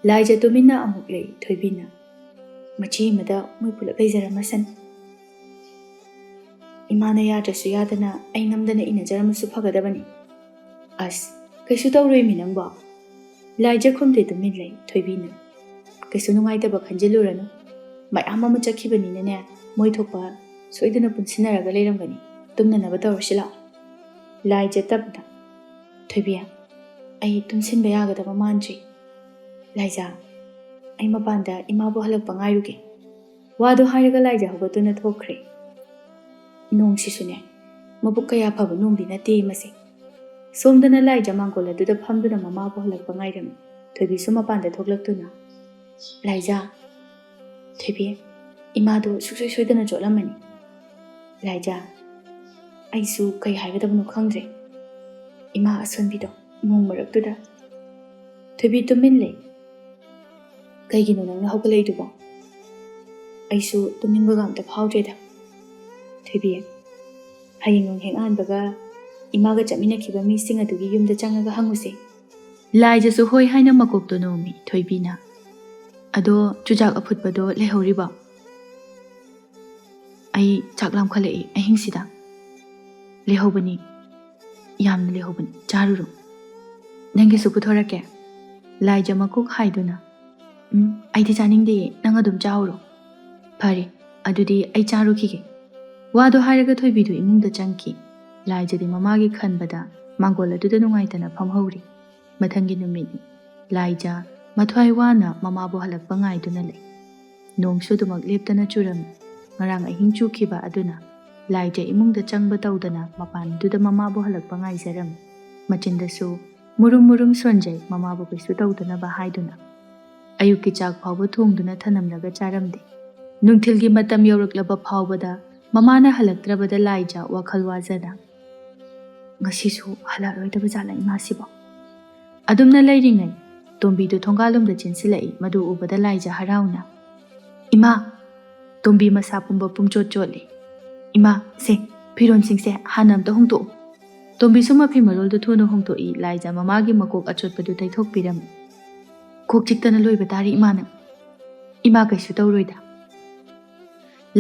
ꯂꯥꯏꯖ ꯇꯨꯃꯤꯟꯅ ꯑꯃꯨꯛ ꯂꯩ꯫ ꯊꯣꯏꯕꯤꯅ, "ꯃꯆꯤ ꯑꯃꯗ ꯃꯣꯏ ꯄꯨꯂꯞ ꯂꯩꯖꯔꯝꯃꯁꯅꯤ꯫ ꯏꯃꯥꯅ ꯌꯥꯗ꯭ꯔꯁꯨ ꯌꯥꯗꯅ ꯑꯩ ꯅꯝꯗꯅ ꯏꯟꯅꯖꯔꯝꯃꯁꯨ ꯐꯒꯗꯕꯅꯤ꯫" "ꯑꯁ, ꯀꯩꯁꯨ ꯇꯧꯔꯣꯏꯃꯤ ꯅꯪꯕꯣ꯫" ꯂꯥꯏꯖ ꯈꯨꯝꯗꯦ, ꯇꯨꯃꯤꯟ ꯂꯩ꯫ ꯊꯣꯏꯕꯤꯅ, "ꯀꯩꯁꯨ ꯅꯨꯡꯉꯥꯏꯇꯕ ꯈꯟꯖꯤꯜꯂꯨꯔꯅꯨ꯫ ꯃꯌꯥꯝ ꯑꯃ ꯆꯠꯈꯤꯕꯅꯤꯅꯅꯦ, ꯃꯣꯏ ꯊꯣꯛꯄ ꯁꯣꯏꯗꯅ ꯄꯨꯟꯁꯤꯟꯅꯔꯒ ꯂꯩꯔꯝꯒꯅꯤ꯫ ꯇꯨꯝꯅꯅꯕ ꯇꯧꯔꯁꯤ ꯂꯥꯛꯑꯣ꯫" ꯂꯥꯏꯖ ꯇꯞꯅ, "ꯊꯣꯏꯕꯤ, ꯑꯩ ꯇꯨꯝꯁꯤꯟꯕ ꯌꯥꯒꯗꯕ ꯃꯥꯟꯗ꯭ꯔꯤ꯫ ꯂꯥꯏꯖ, ꯑꯩ ꯃꯄꯥꯟꯗ ꯏꯃꯥꯕꯨ ꯍꯜꯂꯛꯄ ꯉꯥꯏꯔꯨꯒꯦ꯫" ꯋꯥꯗꯣ ꯍꯥꯏꯔꯒ ꯂꯥꯏꯖ ꯍꯧꯒꯠꯇꯨꯅ ꯊꯣꯛꯈ꯭ꯔꯦ꯫ ꯅꯣꯡꯁꯤꯁꯨꯅꯦ, ꯃꯕꯨꯛ ꯀꯌꯥ ꯐꯕ ꯅꯣꯡꯗꯤ ꯅꯠꯇꯦ ꯃꯁꯤ꯫ ꯁꯣꯝꯗꯅ ꯂꯥꯏꯖ ꯃꯥꯡꯒꯣꯜ ꯑꯗꯨꯗ ꯐꯝꯗꯨꯅ ꯃꯃꯥꯕꯨ ꯍꯜꯂꯛꯄ ꯉꯥꯏꯔꯝꯃꯤ꯫ ꯊꯣꯏꯕꯤꯁꯨ ꯃꯄꯥꯟꯗ ꯊꯣꯛꯂꯛꯇꯨꯅ, "ꯂꯥꯏꯖ, ꯊꯣꯏꯕꯤ, ꯏꯃꯥꯗꯣ ꯁꯨꯡꯁꯣꯏ ꯁꯣꯏꯗꯅ ꯆꯣꯠꯂꯝꯃꯅꯤ꯫ ꯂꯥꯏꯖ, ꯑꯩꯁꯨ ꯀꯩ ꯍꯥꯏꯒꯗꯕꯅꯣ ꯈꯪꯗ꯭ꯔꯦ꯫ ꯏꯃꯥ ꯑꯁꯣꯟꯕꯤꯗꯣ ꯅꯣꯡ ꯃꯔꯛꯇꯨꯗ꯫" ꯊꯣꯏꯕꯤ ꯇꯨꯃꯤꯟ ꯂꯩ꯫ "ꯀꯩꯒꯤꯅꯣ ꯅꯪꯅ ꯍꯧꯒꯠꯂꯛꯏꯗꯨꯕꯣ?" "ꯑꯩꯁꯨ ꯇꯨꯝꯅꯤꯡꯕꯒ ꯑꯝꯇ ꯐꯥꯎꯗ꯭ꯔꯦꯗ꯫" "ꯊꯣꯏꯕꯤ, ꯍꯌꯦꯡ ꯅꯣꯡꯍꯦꯛ ꯉꯥꯟꯕꯒ ꯏꯃꯥꯒ ꯆꯠꯃꯤꯟꯅꯈꯤꯕ ꯃꯤꯁꯤꯡ ꯑꯗꯨꯒꯤ ꯌꯨꯝꯗ ꯆꯪꯉꯒ ꯍꯪꯉꯨꯁꯦ꯫" ꯂꯥꯏꯖꯁꯨ ꯍꯣꯏ ꯍꯥꯏꯅ ꯃꯀꯣꯛꯇꯣ ꯅꯣꯝꯃꯤ ꯊꯣꯏꯕꯤꯅ꯫ "ꯑꯗꯣ ꯆꯨꯖꯥꯛ ꯑꯐꯨꯠꯄꯗꯣ ꯂꯩꯍꯧꯔꯤꯕꯣ? ꯑꯩ ꯆꯥꯛ ꯂꯥꯝꯈꯠꯂꯛꯏ ꯑꯍꯤꯡꯁꯤꯗ꯫" "ꯂꯩꯍꯧꯕꯅꯤ, ꯌꯥꯝꯅ ꯂꯩꯍꯧꯕꯅꯤ, ꯆꯥꯔꯨꯔꯣ꯫" "ꯅꯪꯒꯤꯁꯨ ꯄꯨꯊꯣꯔꯛꯀꯦ꯫" ꯂꯥꯏꯖ ꯃꯀꯣꯛ ꯍꯥꯏꯗꯨꯅ, "ꯎꯝ, ꯑꯩꯗꯤ ꯆꯥꯅꯤꯡꯗꯦꯌꯦ, ꯅꯪ ꯑꯗꯨꯝ ꯆꯥꯎꯔꯣ꯫" "ꯐꯔꯦ, ꯑꯗꯨꯗꯤ ꯑꯩ ꯆꯥꯔꯨꯈꯤꯒꯦ꯫" ꯋꯥꯗꯣ ꯍꯥꯏꯔꯒ ꯊꯣꯏꯕꯤꯗꯨ ꯏꯃꯨꯡꯗ ꯆꯪꯈꯤ꯫ ꯂꯥꯏꯖꯗꯤ ꯃꯃꯥꯒꯤ ꯈꯟꯕꯗ ꯃꯥꯡꯒꯣꯜ ꯑꯗꯨꯗ ꯅꯨꯡꯉꯥꯏꯇꯅ ꯐꯝꯍꯧꯔꯤ꯫ ꯃꯊꯪꯒꯤ ꯅꯨꯃꯤꯠꯅꯤ꯫ ꯂꯥꯏꯖ ꯃꯊ꯭ꯋꯥꯏ ꯋꯥꯅ ꯃꯃꯥꯕꯨ ꯍꯜꯂꯛꯄ ꯉꯥꯏꯗꯨꯅ ꯂꯩ꯫ ꯅꯣꯡꯁꯨ ꯑꯗꯨꯃꯛ ꯂꯦꯞꯇꯅ ꯆꯨꯔꯝꯃꯤ꯫ ꯉꯔꯥꯡ ꯑꯍꯤꯡ ꯆꯨꯈꯤꯕ ꯑꯗꯨꯅ ꯂꯥꯏꯖ ꯏꯃꯨꯡꯗ ꯆꯪꯕ ꯇꯧꯗꯅ ꯃꯄꯥꯟꯗꯨꯗ ꯃꯃꯥꯕꯨ ꯍꯜꯂꯛꯄ ꯉꯥꯏꯖꯔꯝꯃꯤ꯫ ꯃꯆꯤꯟꯗꯁꯨ ꯃꯨꯔꯨꯝ ꯃꯨꯔꯨꯝ ꯁꯣꯟꯖꯩ, ꯃꯃꯥꯕꯨ ꯀꯩꯁꯨ ꯇꯧꯗꯅꯕ ꯍꯥꯏꯗꯨꯅ꯫ ꯑꯌꯨꯛꯀꯤ ꯆꯥꯛ ꯐꯥꯎꯕ ꯊꯣꯡꯗꯨꯅ ꯊꯅꯝꯂꯒ ꯆꯥꯔꯝꯗꯦ꯫ ꯅꯨꯡꯊꯤꯜꯒꯤ ꯃꯇꯝ ꯌꯧꯔꯛꯂꯕ ꯐꯥꯎꯕꯗ ꯃꯃꯥꯅ ꯍꯜꯂꯛꯇ꯭ꯔꯕꯗ ꯂꯥꯏꯖ ꯋꯥꯈꯜ ꯋꯥꯖꯅ, "ꯉꯁꯤꯁꯨ ꯍꯜꯂꯛꯑꯔꯣꯏꯗꯕ ꯖꯥꯠꯂ ꯏꯃꯥꯁꯤꯕꯣ?" ꯑꯗꯨꯝꯅ ꯂꯩꯔꯤꯉꯩ ꯇꯣꯝꯕꯤꯗꯨ ꯊꯣꯡꯒꯥꯜꯂꯣꯝꯗ ꯆꯦꯟꯁꯤꯜꯂꯛꯏ꯫ ꯃꯗꯨ ꯎꯕꯗ ꯂꯥꯏꯖ ꯍꯔꯥꯎꯅ, "ꯏꯃꯥ!" ꯇꯣꯝꯕꯤ ꯃꯁꯥ ꯄꯨꯝꯕ ꯄꯨꯝꯆꯣꯠ ꯆꯣꯠꯂꯤ꯫ "ꯏꯃꯥ, ꯁꯦ, ꯐꯤꯔꯣꯟꯁꯤꯡꯁꯦ ꯍꯥꯟꯅ ꯑꯝꯇ ꯍꯣꯡꯗꯣꯛꯎ꯫" ꯇꯣꯝꯕꯤꯁꯨ ꯃꯐꯤ ꯃꯔꯣꯜꯗꯨ ꯊꯨꯅ ꯍꯣꯡꯗꯣꯛꯏ꯫ ꯂꯥꯏꯖ ꯃꯃꯥꯒꯤ ꯃꯀꯣꯛ ꯑꯆꯣꯠꯄꯗꯨ ꯇꯩꯊꯣꯛꯄꯤꯔꯝꯃꯤ꯫ "ꯀꯣꯛ ꯆꯤꯛꯇꯅ ꯂꯣꯏꯕ ꯇꯥꯔꯤ ꯏꯃꯥꯅ꯫ ꯏꯃꯥ ꯀꯩꯁꯨ ꯇꯧꯔꯣꯏꯗ꯫"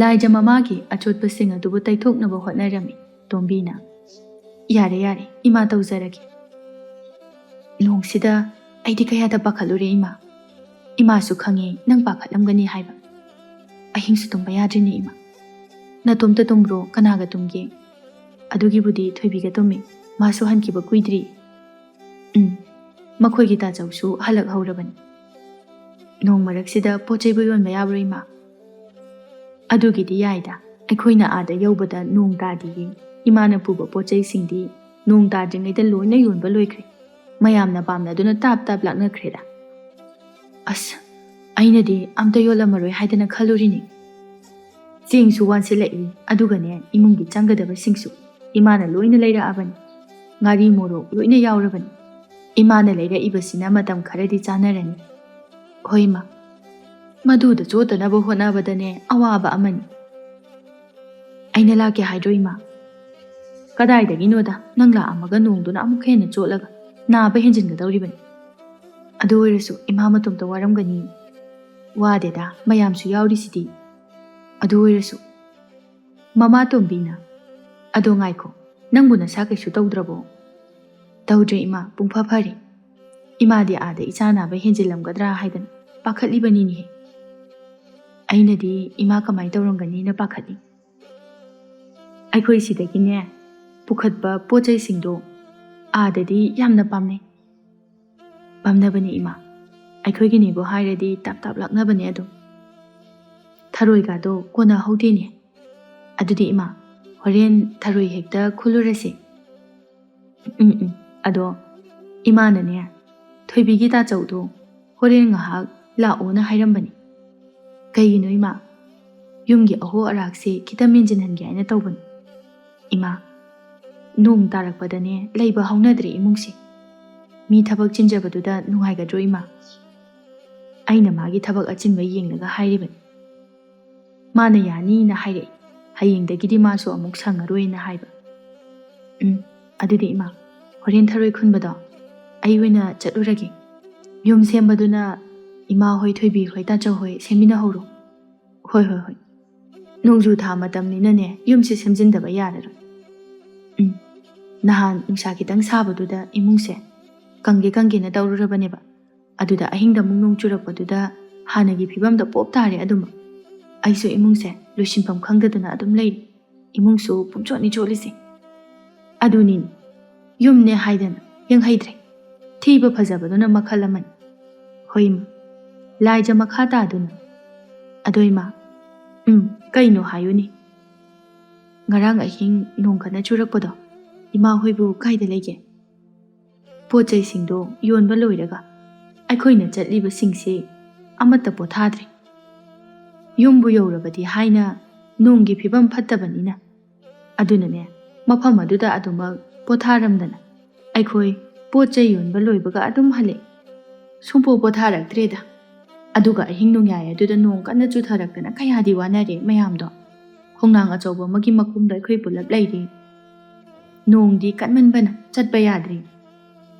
ꯂꯥꯏꯖ ꯃꯃꯥꯒꯤ ꯑꯆꯣꯠꯄꯁꯤꯡ ꯑꯗꯨꯕꯨ ꯇꯩꯊꯣꯛꯅꯕ ꯍꯣꯠꯅꯔꯝꯃꯤ꯫ ꯇꯣꯝꯕꯤꯅ, "ꯌꯥꯔꯦ, ꯌꯥꯔꯦ, ꯏꯃꯥ ꯇꯧꯖꯔꯒꯦ꯫ ꯅꯣꯡꯁꯤꯗ ꯑꯩꯗꯤ ꯀꯌꯥꯗ ꯄꯥꯈꯠꯂꯨꯔꯦ ꯏꯃꯥ꯫ ꯏꯃꯥꯁꯨ ꯈꯪꯉꯦ ꯅꯪ ꯄꯥꯈꯠꯂꯝꯒꯅꯤ ꯍꯥꯏꯕ꯫ ꯑꯍꯤꯡꯁꯨ ꯇꯨꯝꯕ ꯌꯥꯗ꯭ꯔꯤꯅꯦ ꯏꯃꯥ꯫ ꯅꯇꯣꯝꯇ ꯇꯨꯝꯕ꯭ꯔꯣ? ꯀꯅꯥꯒ ꯇꯨꯝꯒꯦ?" ꯑꯗꯨꯒꯤꯕꯨꯗꯤ ꯊꯣꯏꯕꯤꯒ ꯇꯨꯝꯃꯤ꯫ ꯃꯥꯁꯨ ꯍꯟꯈꯤꯕ ꯀꯨꯏꯗ꯭ꯔꯤ꯫ ꯎꯝ, ꯃꯈꯣꯏꯒꯤ ꯇꯥꯆꯧꯁꯨ ꯍꯜꯂꯛꯍꯧꯔꯕꯅꯤ꯫ ꯅꯣꯡ ꯃꯔꯛꯁꯤꯗ ꯄꯣꯠ ꯆꯩꯕꯨ ꯌꯣꯟꯕ ꯌꯥꯕ꯭ꯔꯣ, ꯏꯃꯥ? ꯑꯗꯨꯒꯤꯗꯤ ꯌꯥꯏꯗ꯫ ꯑꯩꯈꯣꯏꯅ ꯑꯥꯗ ꯌꯧꯕꯗ ꯅꯣꯡ ꯇꯥꯗꯤꯌꯦ꯫ ꯏꯃꯥꯅ ꯄꯨꯕ ꯄꯣꯠ ꯆꯩꯁꯤꯡꯗꯤ ꯅꯣꯡ ꯇꯥꯗ꯭ꯔꯤꯉꯩꯗ ꯂꯣꯏꯅ ꯌꯣꯟꯕ ꯂꯣꯏꯈ꯭ꯔꯦ꯫ ꯃꯌꯥꯝꯅ ꯄꯥꯝꯅꯗꯨꯅ ꯇꯥꯞ ꯇꯥꯞ ꯂꯥꯛꯅꯈ꯭ꯔꯦꯗ꯫ ꯑꯁ, ꯑꯩꯅꯗꯤ ꯑꯝꯇ ꯌꯣꯜꯂꯝꯃꯔꯣꯏ ꯍꯥꯏꯗꯅ ꯈꯜꯂꯨꯔꯤꯅꯤ꯫ ꯆꯦꯡꯁꯨ ꯋꯥꯟꯁꯤꯜꯂꯛꯏ, ꯑꯗꯨꯒꯅꯦ, ꯏꯃꯨꯡꯒꯤ ꯆꯪꯒꯗꯕꯁꯤꯡꯁꯨ ꯏꯃꯥꯅ ꯂꯣꯏꯅ ꯂꯩꯔꯛꯑꯕꯅꯤ꯫ ꯉꯥꯔꯤ ꯃꯣꯔꯣꯛ ꯂꯣꯏꯅ ꯌꯥꯎꯔꯕꯅꯤ꯫ ꯏꯃꯥꯅ ꯂꯩꯔꯛꯏꯕꯁꯤꯅ ꯃꯇꯝ ꯈꯔꯗꯤ ꯆꯥꯅꯔꯅꯤ꯫ ꯍꯣꯏ, ꯏꯃꯥ꯫ ꯃꯗꯨꯗ ꯆꯣꯠꯇꯅꯕ ꯍꯣꯠꯅꯕꯗꯅꯦ ꯑꯋꯥꯕ ꯑꯃꯅꯤ꯫ ꯑꯩꯅ ꯂꯥꯛꯀꯦ ꯍꯥꯏꯗ꯭ꯔꯣ, ꯏꯃꯥ? ꯀꯗꯥꯏꯗꯒꯤꯅꯣꯗ, ꯅꯪ ꯂꯥꯛꯑꯝꯃꯒ ꯅꯣꯡꯗꯨꯅ ꯑꯃꯨꯛ ꯍꯦꯟꯅ ꯆꯣꯠꯂꯒ ꯅꯥꯕ ꯍꯦꯟꯖꯤꯟꯒꯗꯧꯔꯤꯕꯅꯤ꯫ ꯑꯗꯨ ꯑꯣꯏꯔꯁꯨ ꯏꯃꯥ ꯃꯇꯣꯝꯇ ꯋꯥꯔꯝꯒꯅꯤ꯫ ꯋꯥꯗꯦꯗ, ꯃꯌꯥꯝꯁꯨ ꯌꯥꯎꯔꯤꯁꯤꯗꯤ꯫ ꯑꯗꯨ ꯑꯣꯏꯔꯁꯨ꯫ ꯃꯃꯥ ꯇꯣꯝꯕꯤꯅ, "ꯑꯗꯣ ꯉꯥꯏꯈꯣ, ꯅꯪꯕꯨ ꯅꯁꯥ ꯀꯩꯁꯨ ꯇꯧꯗ꯭ꯔꯕꯣ?" "ꯇꯧꯗ꯭ꯔꯦ ꯏꯃꯥ, ꯄꯨꯡꯐ ꯐꯔꯦ꯫ ꯏꯃꯥꯗꯤ ꯑꯥꯗ ꯏꯆꯥ ꯅꯥꯕ ꯍꯦꯟꯖꯤꯜꯂꯝꯒꯗ꯭ꯔꯥ ꯍꯥꯏꯗꯅ ꯄꯥꯈꯠꯂꯤꯕꯅꯤꯅꯦꯍꯦ꯫" ꯑꯩꯅꯗꯤ ꯏꯃꯥ ꯀꯃꯥꯏꯅ ꯇꯧꯔꯝꯒꯅꯤꯅ ꯄꯥꯈꯠꯂꯤ꯫ ꯑꯩꯈꯣꯏ ꯁꯤꯗꯒꯤꯅꯦ ꯄꯨꯈꯠꯄ ꯄꯣꯠ ꯆꯩꯁꯤꯡꯗꯣ ꯑꯥꯗꯗꯤ ꯌꯥꯝꯅ ꯄꯥꯝꯅꯩ꯫ ꯄꯥꯝꯅꯕꯅꯦ ꯏꯃꯥ꯫ ꯑꯩꯈꯣꯏꯒꯤꯅꯦꯕꯨ ꯍꯥꯏꯔꯗꯤ ꯇꯥꯞ ꯇꯥꯞ ꯂꯥꯛꯅꯕꯅꯦ ꯑꯗꯨꯝ꯫ ꯊꯔꯣꯏꯒꯗꯣ ꯀꯣꯟꯅꯍꯧꯗꯦꯅꯦ꯫ ꯑꯗꯨꯗꯤ ꯏꯃꯥ, ꯍꯣꯔꯦꯟ ꯊꯔꯣꯏ ꯍꯦꯛꯇ ꯈꯨꯜꯂꯨꯔꯁꯦ꯫ ꯎꯝ, ꯎꯝ꯫ ꯑꯗꯣ ꯏꯃꯥꯅꯅꯦ, ꯊꯣꯏꯕꯤꯒꯤ ꯇꯥꯆꯧꯗꯣ ꯍꯣꯔꯦꯟ ꯉꯥꯏꯍꯥꯛ ꯂꯥꯛꯑꯣꯅ ꯍꯥꯏꯔꯝꯕꯅꯤ꯫ ꯀꯩꯒꯤꯅꯣ ꯏꯃꯥ? ꯌꯨꯝꯒꯤ ꯑꯍꯣ ꯑꯔꯥꯛꯁꯦ ꯈꯤꯇ ꯃꯦꯟꯁꯤꯟꯍꯟꯒꯦ ꯍꯥꯏꯅ ꯇꯧꯕꯅꯤ꯫ ꯏꯃꯥ, ꯅꯣꯡ ꯇꯥꯔꯛꯄꯗꯅꯦ ꯂꯩꯕ ꯍꯧꯅꯗ꯭ꯔꯦ ꯏꯃꯨꯡꯁꯦ꯫ ꯃꯤ ꯊꯕꯛ ꯆꯤꯟꯖꯕꯗꯨꯗ ꯅꯨꯡꯉꯥꯏꯒꯗ꯭ꯔꯣ ꯏꯃꯥ? ꯑꯩꯅ ꯃꯥꯒꯤ ꯊꯕꯛ ꯑꯆꯤꯟꯕ ꯌꯦꯡꯂꯒ ꯍꯥꯏꯔꯤꯕꯅꯤ꯫ ꯃꯥꯅ ꯌꯥꯅꯤꯅ ꯍꯥꯏꯔꯛꯏ꯫ ꯍꯌꯦꯡꯗꯒꯤꯗꯤ ꯃꯥꯁꯨ ꯑꯃꯨꯛ ꯁꯪꯉꯔꯣꯏꯅ ꯍꯥꯏꯕ꯫ ꯎꯝ, ꯑꯗꯨꯗꯤ ꯏꯃꯥ, ꯍꯣꯔꯦꯟ ꯊꯔꯣꯏ ꯈꯨꯟꯕꯗꯣ ꯑꯩ ꯑꯣꯏꯅ ꯆꯠꯂꯨꯔꯒꯦ꯫ ꯌꯨꯝ ꯁꯦꯝꯕꯗꯨꯅ ꯏꯃꯥ ꯍꯣꯏ, ꯊꯣꯏꯕꯤ ꯍꯣꯏ, ꯇꯥꯆꯧ ꯍꯣꯏ ꯁꯦꯝꯃꯤꯟꯅꯍꯧꯔꯣ꯫ ꯍꯣꯏ, ꯍꯣꯏ, ꯍꯣꯏ꯫ ꯅꯣꯡꯖꯨ ꯊꯥ ꯃꯇꯝꯅꯤꯅꯅꯦ, ꯌꯨꯝꯁꯦ ꯁꯦꯝꯖꯤꯟꯗꯕ ꯌꯥꯔꯔꯣꯏ꯫ ꯎꯝ, ꯅꯍꯥꯟ ꯅꯨꯡꯁꯥ ꯈꯤꯇꯪ ꯁꯥꯕꯗꯨꯗ ꯏꯃꯨꯡꯁꯦ ꯀꯪꯒꯦ ꯀꯪꯒꯦꯅ ꯇꯧꯔꯨꯔꯕꯅꯦꯕ꯫ ꯑꯗꯨꯗ ꯑꯍꯤꯡꯗ ꯑꯃꯨꯛ ꯅꯣꯡ ꯆꯨꯔꯛꯄꯗꯨꯗ ꯍꯥꯟꯅꯒꯤ ꯐꯤꯕꯝꯗ ꯄꯣꯞ ꯇꯥꯔꯦ ꯑꯗꯨꯃꯛ꯫ ꯑꯩꯁꯨ ꯏꯃꯨꯡꯁꯦ ꯂꯣꯏꯁꯤꯟꯐꯝ ꯈꯪꯗꯗꯅ ꯑꯗꯨꯝ ꯂꯩꯔꯤ꯫ ꯏꯃꯨꯡꯁꯨ ꯄꯨꯝꯆꯣꯠꯅꯤ ꯆꯣꯠꯂꯤꯁꯦ꯫ ꯑꯗꯨꯅꯤꯅꯦ, ꯌꯨꯝꯅꯦ ꯍꯥꯏꯗꯅ ꯌꯦꯡꯍꯩꯗ꯭ꯔꯦ꯫ ꯊꯤꯕ ꯐꯖꯕꯗꯨꯅ ꯃꯈꯜ ꯑꯃꯅꯤ꯫ ꯍꯣꯏ ꯏꯃꯥ, ꯂꯥꯏꯖ ꯃꯈꯥ ꯇꯥꯗꯨꯅ꯫ ꯑꯗꯣ ꯏꯃꯥ, ꯎꯝ, ꯀꯩꯅꯣ ꯍꯥꯏꯌꯨꯅꯦ꯫ ꯉꯔꯥꯡ ꯑꯍꯤꯡ ꯅꯣꯡ ꯀꯟꯅ ꯆꯨꯔꯛꯄꯗꯣ, ꯏꯃꯥ ꯍꯣꯏꯕꯨ ꯀꯥꯏꯗ ꯂꯩꯒꯦ? ꯄꯣꯠ ꯆꯩꯁꯤꯡꯗꯣ ꯌꯣꯟꯕ ꯂꯣꯏꯔꯒ ꯑꯩꯈꯣꯏꯅ ꯆꯠꯂꯤꯕꯁꯤꯡꯁꯦ ꯑꯃꯠꯇ ꯄꯣꯊꯥꯗ꯭ꯔꯦ꯫ ꯌꯨꯝꯕꯨ ꯌꯧꯔꯕꯗꯤ ꯍꯥꯏꯅ ꯅꯣꯡꯒꯤ ꯐꯤꯕꯝ ꯐꯠꯇꯕꯅꯤꯅ꯫ ꯑꯗꯨꯅꯅꯦ, ꯃꯐꯝ ꯑꯗꯨꯗ ꯑꯗꯨꯃꯛ ꯄꯣꯊꯥꯔꯝꯗꯅ ꯑꯩꯈꯣꯏ ꯄꯣꯠ ꯆꯩ ꯌꯣꯟꯕ ꯂꯣꯏꯕꯒ ꯑꯗꯨꯝ ꯍꯜꯂꯛꯏ꯫ ꯁꯨꯡꯄꯣ ꯄꯣꯊꯥꯔꯛꯇ꯭ꯔꯦꯗ꯫ ꯑꯗꯨꯒ ꯑꯍꯤꯡ ꯅꯣꯡꯌꯥꯏ ꯑꯗꯨꯗ ꯅꯣꯡ ꯀꯟꯅ ꯆꯨꯊꯔꯛꯇꯅ ꯀꯌꯥꯗꯤ ꯋꯥꯅꯔꯦ ꯃꯌꯥꯝꯗꯣ꯫ ꯈꯣꯡꯅꯥꯡ ꯑꯆꯧꯕ ꯑꯃꯒꯤ ꯃꯈꯣꯡꯗ ꯑꯩꯈꯣꯏ ꯄꯨꯂꯞ ꯂꯩꯔꯦ꯫ ꯅꯣꯡꯗꯤ ꯀꯟꯃꯟꯕꯅ ꯆꯠꯄ ꯌꯥꯗ꯭ꯔꯦ꯫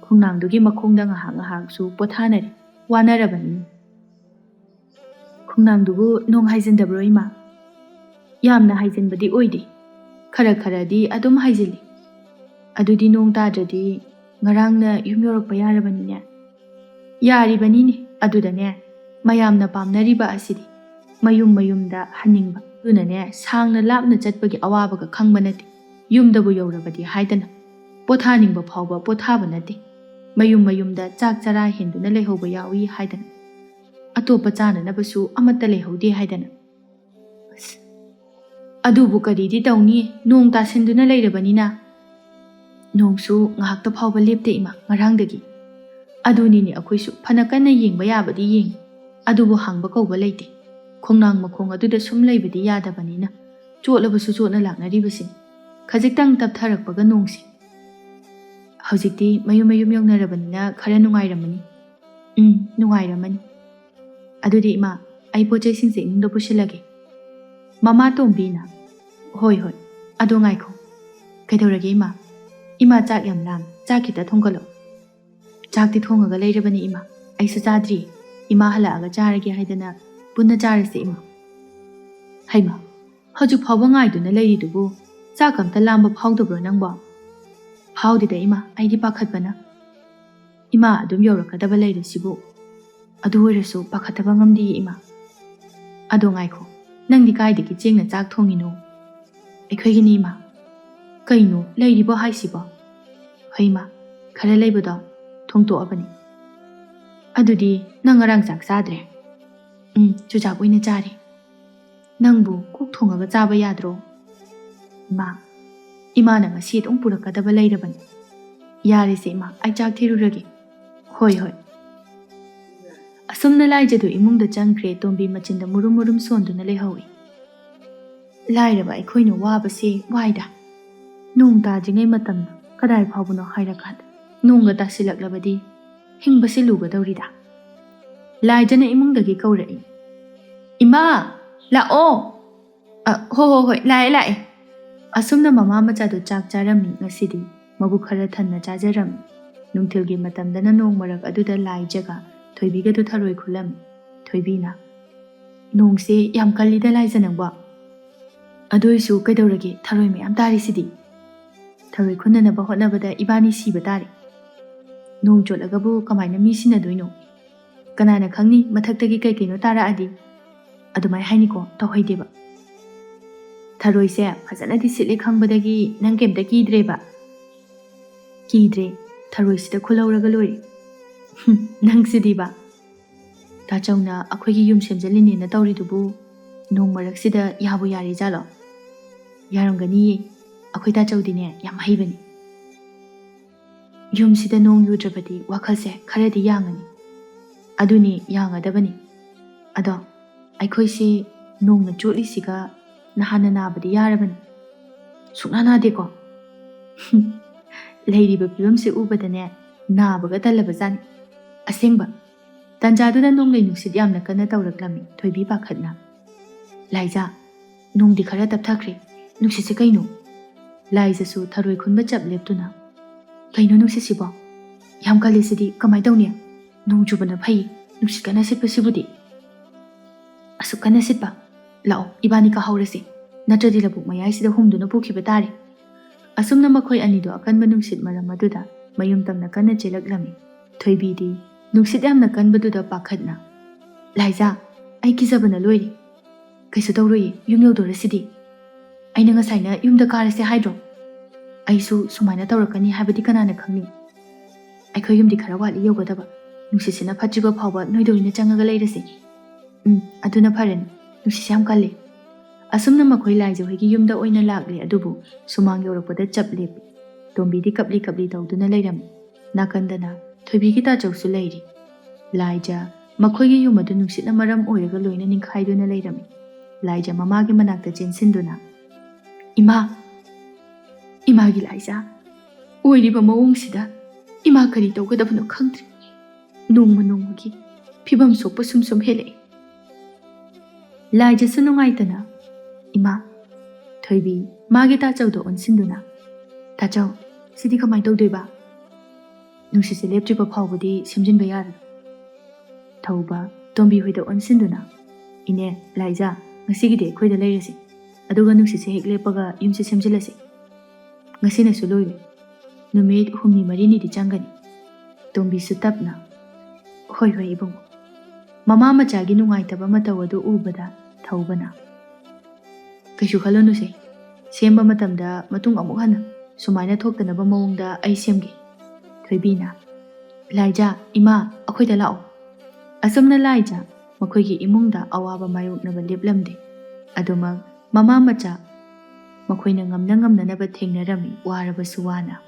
ꯈꯣꯡꯅꯥꯡꯗꯨꯒꯤ ꯃꯈꯣꯡꯗ ꯉꯥꯏꯍꯥꯛ ꯉꯥꯏꯍꯥꯛꯁꯨ ꯄꯣꯊꯥꯅꯔꯦ, ꯋꯥꯅꯔꯕꯅꯤ꯫ ꯈꯣꯡꯅꯥꯡꯗꯨꯕꯨ ꯅꯣꯡ ꯍꯥꯏꯖꯤꯟꯗꯕ꯭ꯔꯣ ꯏꯃꯥ? ꯌꯥꯝꯅ ꯍꯥꯏꯖꯤꯟꯕꯗꯤ ꯑꯣꯏꯗꯦ, ꯈꯔ ꯈꯔꯗꯤ ꯑꯗꯨꯝ ꯍꯥꯏꯖꯤꯜꯂꯤ꯫ ꯑꯗꯨꯗꯤ ꯅꯣꯡ ꯇꯥꯗ꯭ꯔꯗꯤ ꯉꯔꯥꯡꯅ ꯌꯨꯝ ꯌꯧꯔꯛꯄ ꯌꯥꯔꯕꯅꯤꯅꯦ꯫ ꯌꯥꯔꯤꯕꯅꯤꯅꯦ꯫ ꯑꯗꯨꯗꯅꯦ, ꯃꯌꯥꯝꯅ ꯄꯥꯝꯅꯔꯤꯕ ꯑꯁꯤꯗꯤ ꯃꯌꯨꯝ ꯃꯌꯨꯝꯗ ꯍꯟꯅꯤꯡꯕ꯫ ꯑꯗꯨꯅꯅꯦ, ꯁꯥꯡꯅ ꯂꯥꯞꯅ ꯆꯠꯄꯒꯤ ꯑꯋꯥꯕꯒ ꯈꯪꯕ ꯅꯠꯇꯦ꯫ ꯌꯨꯝꯗꯕꯨ ꯌꯧꯔꯕꯗꯤ ꯍꯥꯏꯗꯅ ꯄꯣꯊꯥꯅꯤꯡꯕ ꯐꯥꯎꯕ ꯄꯣꯊꯥꯕ ꯅꯠꯇꯦ꯫ ꯃꯌꯨꯝ ꯃꯌꯨꯝꯗ ꯆꯥꯛ ꯆꯔꯥ ꯍꯦꯟꯗꯨꯅ ꯂꯩꯍꯧꯕ ꯌꯥꯎꯏ ꯍꯥꯏꯗꯅ, ꯑꯇꯣꯞꯄ ꯆꯥꯅꯅꯕꯁꯨ ꯑꯃꯠꯇ ꯂꯩꯍꯧꯗꯦ ꯍꯥꯏꯗꯅ꯫ ꯑꯁ, ꯑꯗꯨꯕꯨ ꯀꯔꯤꯗꯤ ꯇꯧꯅꯤ, ꯅꯣꯡ ꯇꯥꯁꯤꯟꯗꯨꯅ ꯂꯩꯔꯕꯅꯤꯅ꯫ ꯅꯣꯡꯁꯨ ꯉꯥꯏꯍꯥꯛꯇ ꯐꯥꯎꯕ ꯂꯦꯞꯇꯦ ꯏꯃꯥ, ꯉꯔꯥꯡꯗꯒꯤ꯫ ꯑꯗꯨꯅꯤꯅꯦ, ꯑꯩꯈꯣꯏꯁꯨ ꯐꯅ ꯀꯟꯅ ꯌꯦꯡꯕ ꯌꯥꯕꯗꯤ ꯌꯦꯡꯉꯤ, ꯑꯗꯨꯕꯨ ꯍꯥꯡꯕ ꯀꯧꯕ ꯂꯩꯇꯦ꯫ ꯈꯣꯡꯅꯥꯡ ꯃꯈꯣꯡ ꯑꯗꯨꯗ ꯁꯨꯝ ꯂꯩꯕꯗꯤ ꯌꯥꯗꯕꯅꯤꯅ ꯆꯣꯠꯂꯕꯁꯨ ꯆꯣꯠꯅ ꯂꯥꯛꯅꯔꯤꯕꯁꯤꯅꯤ꯫ ꯈꯖꯤꯛꯇꯪ ꯇꯞꯊꯔꯛꯄꯒ ꯅꯣꯡꯁꯤ꯫ ꯍꯧꯖꯤꯛꯇꯤ ꯃꯌꯨꯝ ꯃꯌꯨꯝ ꯌꯧꯅꯔꯕꯅꯤꯅ ꯈꯔ ꯅꯨꯡꯉꯥꯏꯔꯝꯃꯅꯤ꯫ ꯎꯝ, ꯅꯨꯡꯉꯥꯏꯔꯝꯃꯅꯤ꯫ ꯑꯗꯨꯗꯤ ꯏꯃꯥ, ꯑꯩ ꯄꯣꯠ ꯆꯩꯁꯤꯡꯁꯦ ꯏꯃꯨꯡꯗ ꯄꯨꯁꯤꯜꯂꯒꯦ꯫ ꯃꯃꯥ ꯇꯣꯝꯕꯤꯅ, "ꯍꯣꯏ, ꯍꯣꯏ꯫ ꯑꯗꯣ ꯉꯥꯏꯈꯣ꯫ ꯀꯩꯗꯧꯔꯒꯦ ꯏꯃꯥ? ꯏꯃꯥ ꯆꯥꯛ ꯌꯥꯝ ꯂꯥꯝ, ꯆꯥꯛ ꯈꯤꯇ ꯊꯣꯡꯒꯠꯂꯣ꯫" "ꯆꯥꯛꯇꯤ ꯊꯣꯡꯉꯒ ꯂꯩꯔꯕꯅꯤ ꯏꯃꯥ, ꯑꯩꯁꯨ ꯆꯥꯗ꯭ꯔꯤ꯫ ꯏꯃꯥ ꯍꯜꯂꯛꯑꯒ ꯆꯥꯔꯒꯦ ꯍꯥꯏꯗꯅ ꯄꯨꯟꯅ ꯆꯥꯔꯁꯦ ꯏꯃꯥ꯫" "ꯍꯩꯃꯥ, ꯍꯧꯖꯤꯛ ꯐꯥꯎꯕ ꯉꯥꯏꯗꯨꯅ ꯂꯩꯔꯤꯗꯨꯕꯨ ꯆꯥꯛ ꯑꯝꯇ ꯂꯥꯝꯕ ꯐꯥꯎꯗꯕ꯭ꯔꯣ ꯅꯪꯕꯣ?" "ꯐꯥꯎꯗꯦꯗ ꯏꯃꯥ, ꯑꯩꯗꯤ ꯄꯥꯈꯠꯄꯅ꯫" "ꯏꯃꯥ ꯑꯗꯨꯝ ꯌꯧꯔꯛꯀꯗꯕ ꯂꯩꯔꯤꯁꯤꯕꯨ꯫ ꯑꯗꯨ ꯑꯣꯏꯔꯁꯨ ꯄꯥꯈꯠꯇꯕ ꯉꯝꯗꯤꯌꯦ ꯏꯃꯥ꯫" "ꯑꯗꯣ ꯉꯥꯏꯈꯣ, ꯅꯪꯗꯤ ꯀꯥꯏꯗꯒꯤ ꯆꯦꯡꯅ ꯆꯥꯛ ꯊꯣꯡꯉꯤꯅꯣ?" "ꯑꯩꯈꯣꯏꯒꯤꯅꯤ ꯏꯃꯥ꯫" "ꯀꯩꯅꯣ ꯂꯩꯔꯤꯕꯣ ꯍꯥꯏꯁꯤꯕꯣ?" "ꯍꯩꯃꯥ, ꯈꯔ ꯂꯩꯕꯗꯣ ꯊꯣꯡꯇꯣꯛꯑꯕꯅꯤ꯫" "ꯑꯗꯨꯗꯤ ꯅꯪ ꯉꯔꯥꯡ ꯆꯥꯛ ꯆꯥꯗ꯭ꯔꯦ?" "ꯎꯝ, ꯆꯨꯖꯥꯛ ꯑꯣꯏꯅ ꯆꯥꯔꯦ꯫" "ꯅꯪꯕꯨ ꯀꯣꯛ ꯊꯣꯡꯉꯒ ꯆꯥꯕ ꯌꯥꯗ꯭ꯔꯣ?" "ꯏꯃꯥ, ꯏꯃꯥꯅ ꯉꯁꯤ ꯑꯗꯨꯝ ꯄꯨꯔꯛꯀꯗꯕ ꯂꯩꯔꯕꯅꯤ꯫" "ꯌꯥꯔꯦꯁꯦ ꯏꯃꯥ, ꯑꯩ ꯆꯥꯛ ꯊꯤꯔꯨꯔꯒꯦ꯫" "ꯍꯣꯏ, ꯍꯣꯏ꯫" ꯑꯁꯨꯝꯅ ꯂꯥꯏꯖꯗꯨ ꯏꯃꯨꯡꯗ ꯆꯪꯈ꯭ꯔꯦ꯫ ꯇꯣꯝꯕꯤ ꯃꯆꯤꯟꯗ ꯃꯨꯔꯨꯝ ꯃꯨꯔꯨꯝ ꯁꯣꯟꯗꯨꯅ ꯂꯩꯍꯧꯏ꯫ "ꯂꯥꯏꯔꯕ ꯑꯩꯈꯣꯏꯅ ꯋꯥꯕꯁꯦ ꯋꯥꯏꯗ꯫ ꯅꯣꯡ ꯇꯥꯗ꯭ꯔꯤꯉꯩ ꯃꯇꯝꯗ ꯀꯗꯥꯏ ꯐꯥꯎꯕꯅꯣ ꯍꯥꯏꯔꯀꯥꯟꯗ ꯅꯣꯡꯒ ꯇꯥꯁꯤꯜꯂꯛꯂꯕꯗꯤ ꯍꯤꯡꯕꯁꯤ ꯂꯨꯒꯗꯧꯔꯤꯗ꯫" ꯂꯥꯏꯖꯅ ꯏꯃꯨꯡꯗꯒꯤ ꯀꯧꯔꯛꯏ꯫ "ꯏꯃꯥ, ꯂꯥꯛꯑꯣ!" "ꯑ, ꯍꯣ, ꯍꯣ, ꯍꯣꯏ, ꯂꯥꯛꯑꯦ, ꯂꯥꯛꯑꯦ꯫" ꯑꯁꯨꯝꯅ ꯃꯃꯥ ꯃꯆꯥꯗꯨ ꯆꯥꯛ ꯆꯥꯔꯝꯃꯤ꯫ ꯉꯁꯤꯗꯤ ꯃꯕꯨꯛ ꯈꯔ ꯊꯟꯅ ꯆꯥꯖꯔꯝꯃꯤ꯫ ꯅꯨꯡꯊꯤꯜꯒꯤ ꯃꯇꯝꯗꯅ ꯅꯣꯡ ꯃꯔꯛ ꯑꯗꯨꯗ ꯂꯥꯏꯖꯒ ꯊꯣꯏꯕꯤꯒꯗꯨ ꯊꯔꯣꯏ ꯈꯨꯜꯂꯝꯃꯤ꯫ ꯊꯣꯏꯕꯤꯅ, "ꯅꯣꯡꯁꯦ ꯌꯥꯝ ꯀꯜꯂꯤꯗ ꯂꯥꯏꯖ ꯅꯪꯕꯣ꯫ ꯑꯗꯨ ꯑꯣꯏꯁꯨ ꯀꯩꯗꯧꯔꯒꯦ, ꯊꯔꯣꯏ ꯃꯌꯥꯝ ꯇꯥꯔꯤꯁꯤꯗꯤ꯫ ꯊꯔꯣꯏ ꯈꯨꯟꯅꯅꯕ ꯍꯣꯠꯅꯕꯗ ꯏꯕꯥꯅꯤ ꯁꯤꯕ ꯇꯥꯔꯦ꯫ ꯅꯣꯡ ꯆꯣꯠꯂꯒꯕꯨ ꯀꯃꯥꯏꯅ ꯃꯤ ꯁꯤꯟꯅꯗꯣꯏꯅꯣ? ꯀꯅꯥꯅ ꯈꯪꯅꯤ ꯃꯊꯛꯇꯒꯤ ꯀꯩ ꯀꯩꯅꯣ ꯇꯥꯔꯛꯑꯗꯤ꯫" ꯑꯗꯨꯃꯥꯏ ꯍꯥꯏꯅꯤꯀꯣ, ꯇꯧꯍꯩꯗꯦꯕ꯫ "ꯊꯔꯣꯏꯁꯦ ꯐꯖꯅꯗꯤ ꯁꯤꯠꯂꯦ ꯈꯪꯕꯗꯒꯤ ꯅꯪ ꯀꯩꯝꯇ ꯀꯤꯗ꯭ꯔꯦꯕ?" "ꯀꯤꯗ꯭ꯔꯦ, ꯊꯔꯣꯏꯁꯤꯗ ꯈꯨꯜꯍꯧꯔꯒ ꯂꯣꯏꯔꯦ꯫" "ꯍꯨꯝ, ꯅꯪꯁꯤꯗꯤꯕ꯫ ꯇꯥꯆꯧꯅ ꯑꯩꯈꯣꯏꯒꯤ ꯌꯨꯝ ꯁꯦꯝꯖꯤꯜꯂꯤꯅꯦꯅ ꯇꯧꯔꯤꯗꯨꯕꯨ ꯅꯣꯡ ꯃꯔꯛꯁꯤꯗ ꯌꯥꯕꯨ ꯌꯥꯔꯤꯖꯥꯠꯂꯣ?" "ꯌꯥꯔꯝꯒꯅꯤꯌꯦ, ꯑꯩꯈꯣꯏ ꯇꯥꯆꯧꯗꯤꯅꯦ ꯌꯥꯝ ꯍꯩꯕꯅꯤ꯫" "ꯌꯨꯝꯁꯤꯗ ꯅꯣꯡ ꯌꯨꯗ꯭ꯔꯕꯗꯤ ꯋꯥꯈꯜꯁꯦ ꯈꯔꯗꯤ ꯌꯥꯡꯉꯅꯤ꯫" "ꯑꯗꯨꯅꯤ, ꯌꯥꯡꯒꯗꯕꯅꯤ꯫ ꯑꯗꯣ ꯑꯩꯈꯣꯏꯁꯤ ꯅꯣꯡꯅ ꯆꯣꯠꯂꯤꯁꯤꯒ ꯅꯍꯥꯟꯅ ꯅꯥꯕꯗꯤ ꯌꯥꯔꯕꯅꯤ꯫" "ꯁꯨꯛꯅꯥ ꯅꯥꯗꯦꯀꯣ?" "ꯂꯩꯔꯤꯕ ꯐꯤꯕꯝꯁꯦ ꯎꯕꯗꯅꯦ ꯅꯥꯕꯒ ꯇꯜꯂꯕꯖꯥꯠꯅꯤ꯫ ꯑꯁꯦꯡꯕ꯫" ꯇꯥꯟꯖꯥꯗꯨꯗ ꯅꯣꯡꯂꯩ ꯅꯨꯡꯁꯤꯠ ꯌꯥꯝꯅ ꯀꯟꯅ ꯇꯧꯔꯛꯂꯝꯃꯤ꯫ ꯊꯣꯏꯕꯤ ꯄꯥꯈꯠꯅ, "ꯂꯥꯏꯖꯥ, ꯅꯣꯡꯗꯤ ꯈꯔ ꯇꯞꯊꯈ꯭ꯔꯦ, ꯅꯨꯡꯁꯤꯠꯁꯦ ꯀꯩꯅꯣ?" ꯂꯥꯏꯖꯁꯨ ꯊꯔꯣꯏ ꯈꯨꯟꯕ ꯆꯞ ꯂꯦꯞꯇꯨꯅ, "ꯀꯩꯅꯣ ꯅꯨꯡꯁꯤꯠꯁꯤꯕꯣ? ꯌꯥꯝ ꯀꯜꯂꯤꯁꯤꯗꯤ ꯀꯃꯥꯏ ꯇꯧꯅꯤ? ꯅꯣꯡ ꯆꯨꯕꯅ ꯐꯩ, ꯅꯨꯡꯁꯤꯠ ꯀꯟꯅ ꯁꯤꯠꯄꯁꯤꯕꯨꯗꯤ꯫ ꯑꯁꯨꯛ ꯀꯟꯅ ꯁꯤꯠꯄ? ꯂꯥꯛꯑꯣ, ꯏꯕꯥꯅꯤ ꯀꯥꯍꯧꯔꯁꯤ, ꯅꯠꯇ꯭ꯔꯗꯤ ꯂꯧꯕꯨꯛ ꯃꯌꯥꯏꯁꯤꯗ ꯍꯨꯝꯗꯨꯅ ꯄꯨꯈꯤꯕ ꯇꯥꯔꯦ꯫" ꯑꯁꯨꯝꯅ ꯃꯈꯣꯏ ꯑꯅꯤꯗꯣ ꯑꯀꯟꯕ ꯅꯨꯡꯁꯤꯠ ꯃꯔꯝ ꯑꯗꯨꯗ ꯃꯌꯨꯝ ꯇꯝꯅ ꯀꯟꯅ ꯆꯦꯜꯂꯛꯂꯝꯃꯤ꯫ ꯊꯣꯏꯕꯤꯗꯤ ꯅꯨꯡꯁꯤꯠ ꯌꯥꯝꯅ ꯀꯟꯕꯗꯨꯗ ꯄꯥꯈꯠꯅ, "ꯂꯥꯏꯖꯥ, ꯑꯩ ꯀꯤꯖꯕꯅ ꯂꯣꯏꯔꯦ꯫ ꯀꯩꯁꯨ ꯇꯧꯔꯣꯏꯌꯦ, ꯌꯨꯝ ꯌꯧꯗꯣꯔꯁꯤꯗꯤ꯫ ꯑꯩꯅ ꯉꯁꯥꯏꯅ ꯌꯨꯝꯗ ꯀꯥꯔꯁꯦ ꯍꯥꯏꯗ꯭ꯔꯣ? ꯑꯩꯁꯨ ꯁꯨꯃꯥꯏꯅ ꯇꯧꯔꯛꯀꯅꯤ ꯍꯥꯏꯕꯗꯤ ꯀꯅꯥꯅ ꯈꯪꯅꯤ? ꯑꯩꯈꯣꯏ ꯌꯨꯝꯗꯤ ꯈꯔ ꯋꯥꯠꯂꯤ ꯌꯧꯒꯗꯕ꯫ ꯅꯨꯡꯁꯤꯠꯁꯤꯅ ꯐꯠꯇ꯭ꯔꯤꯕ ꯐꯥꯎꯕ ꯅꯣꯏꯗ ꯑꯣꯏꯅ ꯆꯪꯉꯒ ꯂꯩꯔꯁꯤ꯫ ꯎꯝ, ꯑꯗꯨꯅ ꯐꯔꯅꯤ꯫ ꯅꯨꯡꯁꯤꯠꯁꯦ ꯌꯥꯝ ꯀꯜꯂꯤ꯫ ꯑꯁꯨꯝꯅ ꯃꯈꯣꯏ ꯂꯥꯏꯖ ꯍꯣꯏꯒꯤ ꯌꯨꯝꯗ ꯑꯣꯏꯅ ꯂꯥꯛꯂꯦ, ꯑꯗꯨꯕꯨ ꯁꯨꯃꯥꯡ ꯌꯧꯔꯛꯄꯗ ꯆꯞ ꯂꯦꯞꯄꯤ꯫ ꯇꯣꯝꯕꯤꯗꯤ ꯀꯞꯂꯤ ꯀꯞꯂꯤ ꯇꯧꯗꯨꯅ ꯂꯩꯔꯝꯃꯤ꯫ ꯅꯥꯀꯟꯗꯅ ꯊꯣꯏꯕꯤꯒꯤ ꯇꯥꯆꯧꯁꯨ ꯂꯩꯔꯤ꯫ ꯂꯥꯏꯖ ꯃꯈꯣꯏꯒꯤ ꯌꯨꯝ ꯑꯗꯨ ꯅꯨꯡꯁꯤꯠꯅ ꯃꯔꯝ ꯑꯣꯏꯔꯒ ꯂꯣꯏꯅ ꯅꯤꯡꯈꯥꯏꯗꯨꯅ ꯂꯩꯔꯝꯃꯤ꯫ ꯂꯥꯏꯖ ꯃꯃꯥꯒꯤ ꯃꯅꯥꯛꯇ ꯆꯦꯟꯁꯤꯟꯗꯨꯅ, "ꯏꯃꯥ! ꯏꯃꯥꯒꯤ ꯂꯥꯏꯖ! ꯑꯣꯏꯔꯤꯕ ꯃꯑꯣꯡꯁꯤꯗ ꯏꯃꯥ ꯀꯔꯤ ꯇꯧꯒꯗꯕꯅꯣ ꯈꯪꯗ꯭ꯔꯦ꯫ ꯅꯣꯡꯃ ꯅꯣꯡꯃꯒꯤ ꯐꯤꯕꯝ ꯁꯣꯛꯄ ꯁꯨꯝ ꯁꯨꯝ ꯍꯦꯜꯂꯛꯏ꯫" ꯂꯥꯏꯖꯁꯨ ꯅꯨꯡꯉꯥꯏꯇꯅ, "ꯏꯃꯥ!" ꯊꯣꯏꯕꯤ ꯃꯥꯒꯤ ꯇꯥꯆꯧꯗ ꯑꯣꯟꯁꯤꯟꯗꯨꯅ, "ꯇꯥꯆꯧ, ꯁꯤꯗꯤ ꯀꯃꯥꯏꯅ ꯇꯧꯗꯣꯏꯕ? ꯅꯨꯡꯁꯤꯠꯁꯦ ꯂꯦꯞꯇ꯭ꯔꯤꯕ ꯐꯥꯎꯕꯗꯤ ꯁꯦꯝꯖꯤꯟꯕ ꯌꯥꯔꯣꯏ꯫" ꯊꯧꯕ ꯇꯣꯝꯕꯤ ꯍꯣꯏꯗ ꯑꯣꯟꯁꯤꯟꯗꯨꯅ, "ꯏꯅꯦ, ꯂꯥꯏꯖ, ꯉꯁꯤꯒꯤꯗꯤ ꯑꯩꯈꯣꯏꯗ ꯂꯩꯔꯁꯤ꯫ ꯑꯗꯨꯒ ꯅꯨꯡꯁꯤꯠꯁꯦ ꯍꯦꯛ ꯂꯦꯞꯄꯒ ꯌꯨꯝꯁꯦ ꯁꯦꯝꯖꯤꯜꯂꯁꯤ꯫ ꯉꯁꯤꯅꯁꯨ ꯂꯣꯏꯔꯣꯏ꯫ ꯅꯨꯃꯤꯠ ꯍꯨꯝꯅꯤ ꯃꯔꯤꯅꯤꯗꯤ ꯆꯪꯒꯅꯤ꯫" ꯇꯣꯝꯕꯤꯁꯨ ꯇꯞꯅ, "ꯍꯣꯏ, ꯍꯣꯏ, ꯏꯕꯨꯡꯉꯣ꯫" ꯃꯃꯥ ꯃꯆꯥꯒꯤ ꯅꯨꯡꯉꯥꯏꯇꯕ ꯃꯇꯧ ꯑꯗꯨ ꯎꯕꯗ ꯊꯧꯕꯅ, "ꯀꯩꯁꯨ ꯈꯜꯂꯨꯅꯨꯁꯦ꯫ ꯁꯦꯝꯕ ꯃꯇꯝꯗ ꯃꯇꯨꯡ ꯑꯃꯨꯛ ꯍꯟꯅ ꯁꯨꯃꯥꯏꯅ ꯊꯣꯛꯇꯅꯕ ꯃꯑꯣꯡꯗ ꯑꯩ ꯁꯦꯝꯒꯦ꯫" ꯊꯣꯏꯕꯤꯅ, "ꯂꯥꯏꯖ, ꯏꯃꯥ, ꯑꯩꯈꯣꯏꯗ ꯂꯥꯛꯑꯣ꯫" ꯑꯁꯨꯝꯅ ꯂꯥꯏꯖ ꯃꯈꯣꯏꯒꯤ ꯏꯃꯨꯡꯗ ꯑꯋꯥꯕ ꯃꯥꯌꯣꯛꯅꯕ ꯂꯦꯞꯂꯝꯗꯦ꯫ ꯑꯗꯨꯃꯛ ꯃꯃꯥ ꯃꯆꯥ ꯃꯈꯣꯏꯅ ꯉꯝꯅ ꯉꯝꯅꯅꯕ ꯊꯦꯡꯅꯔꯝꯃꯤ, ꯋꯥꯔꯕꯁꯨ ꯋꯥꯅ꯫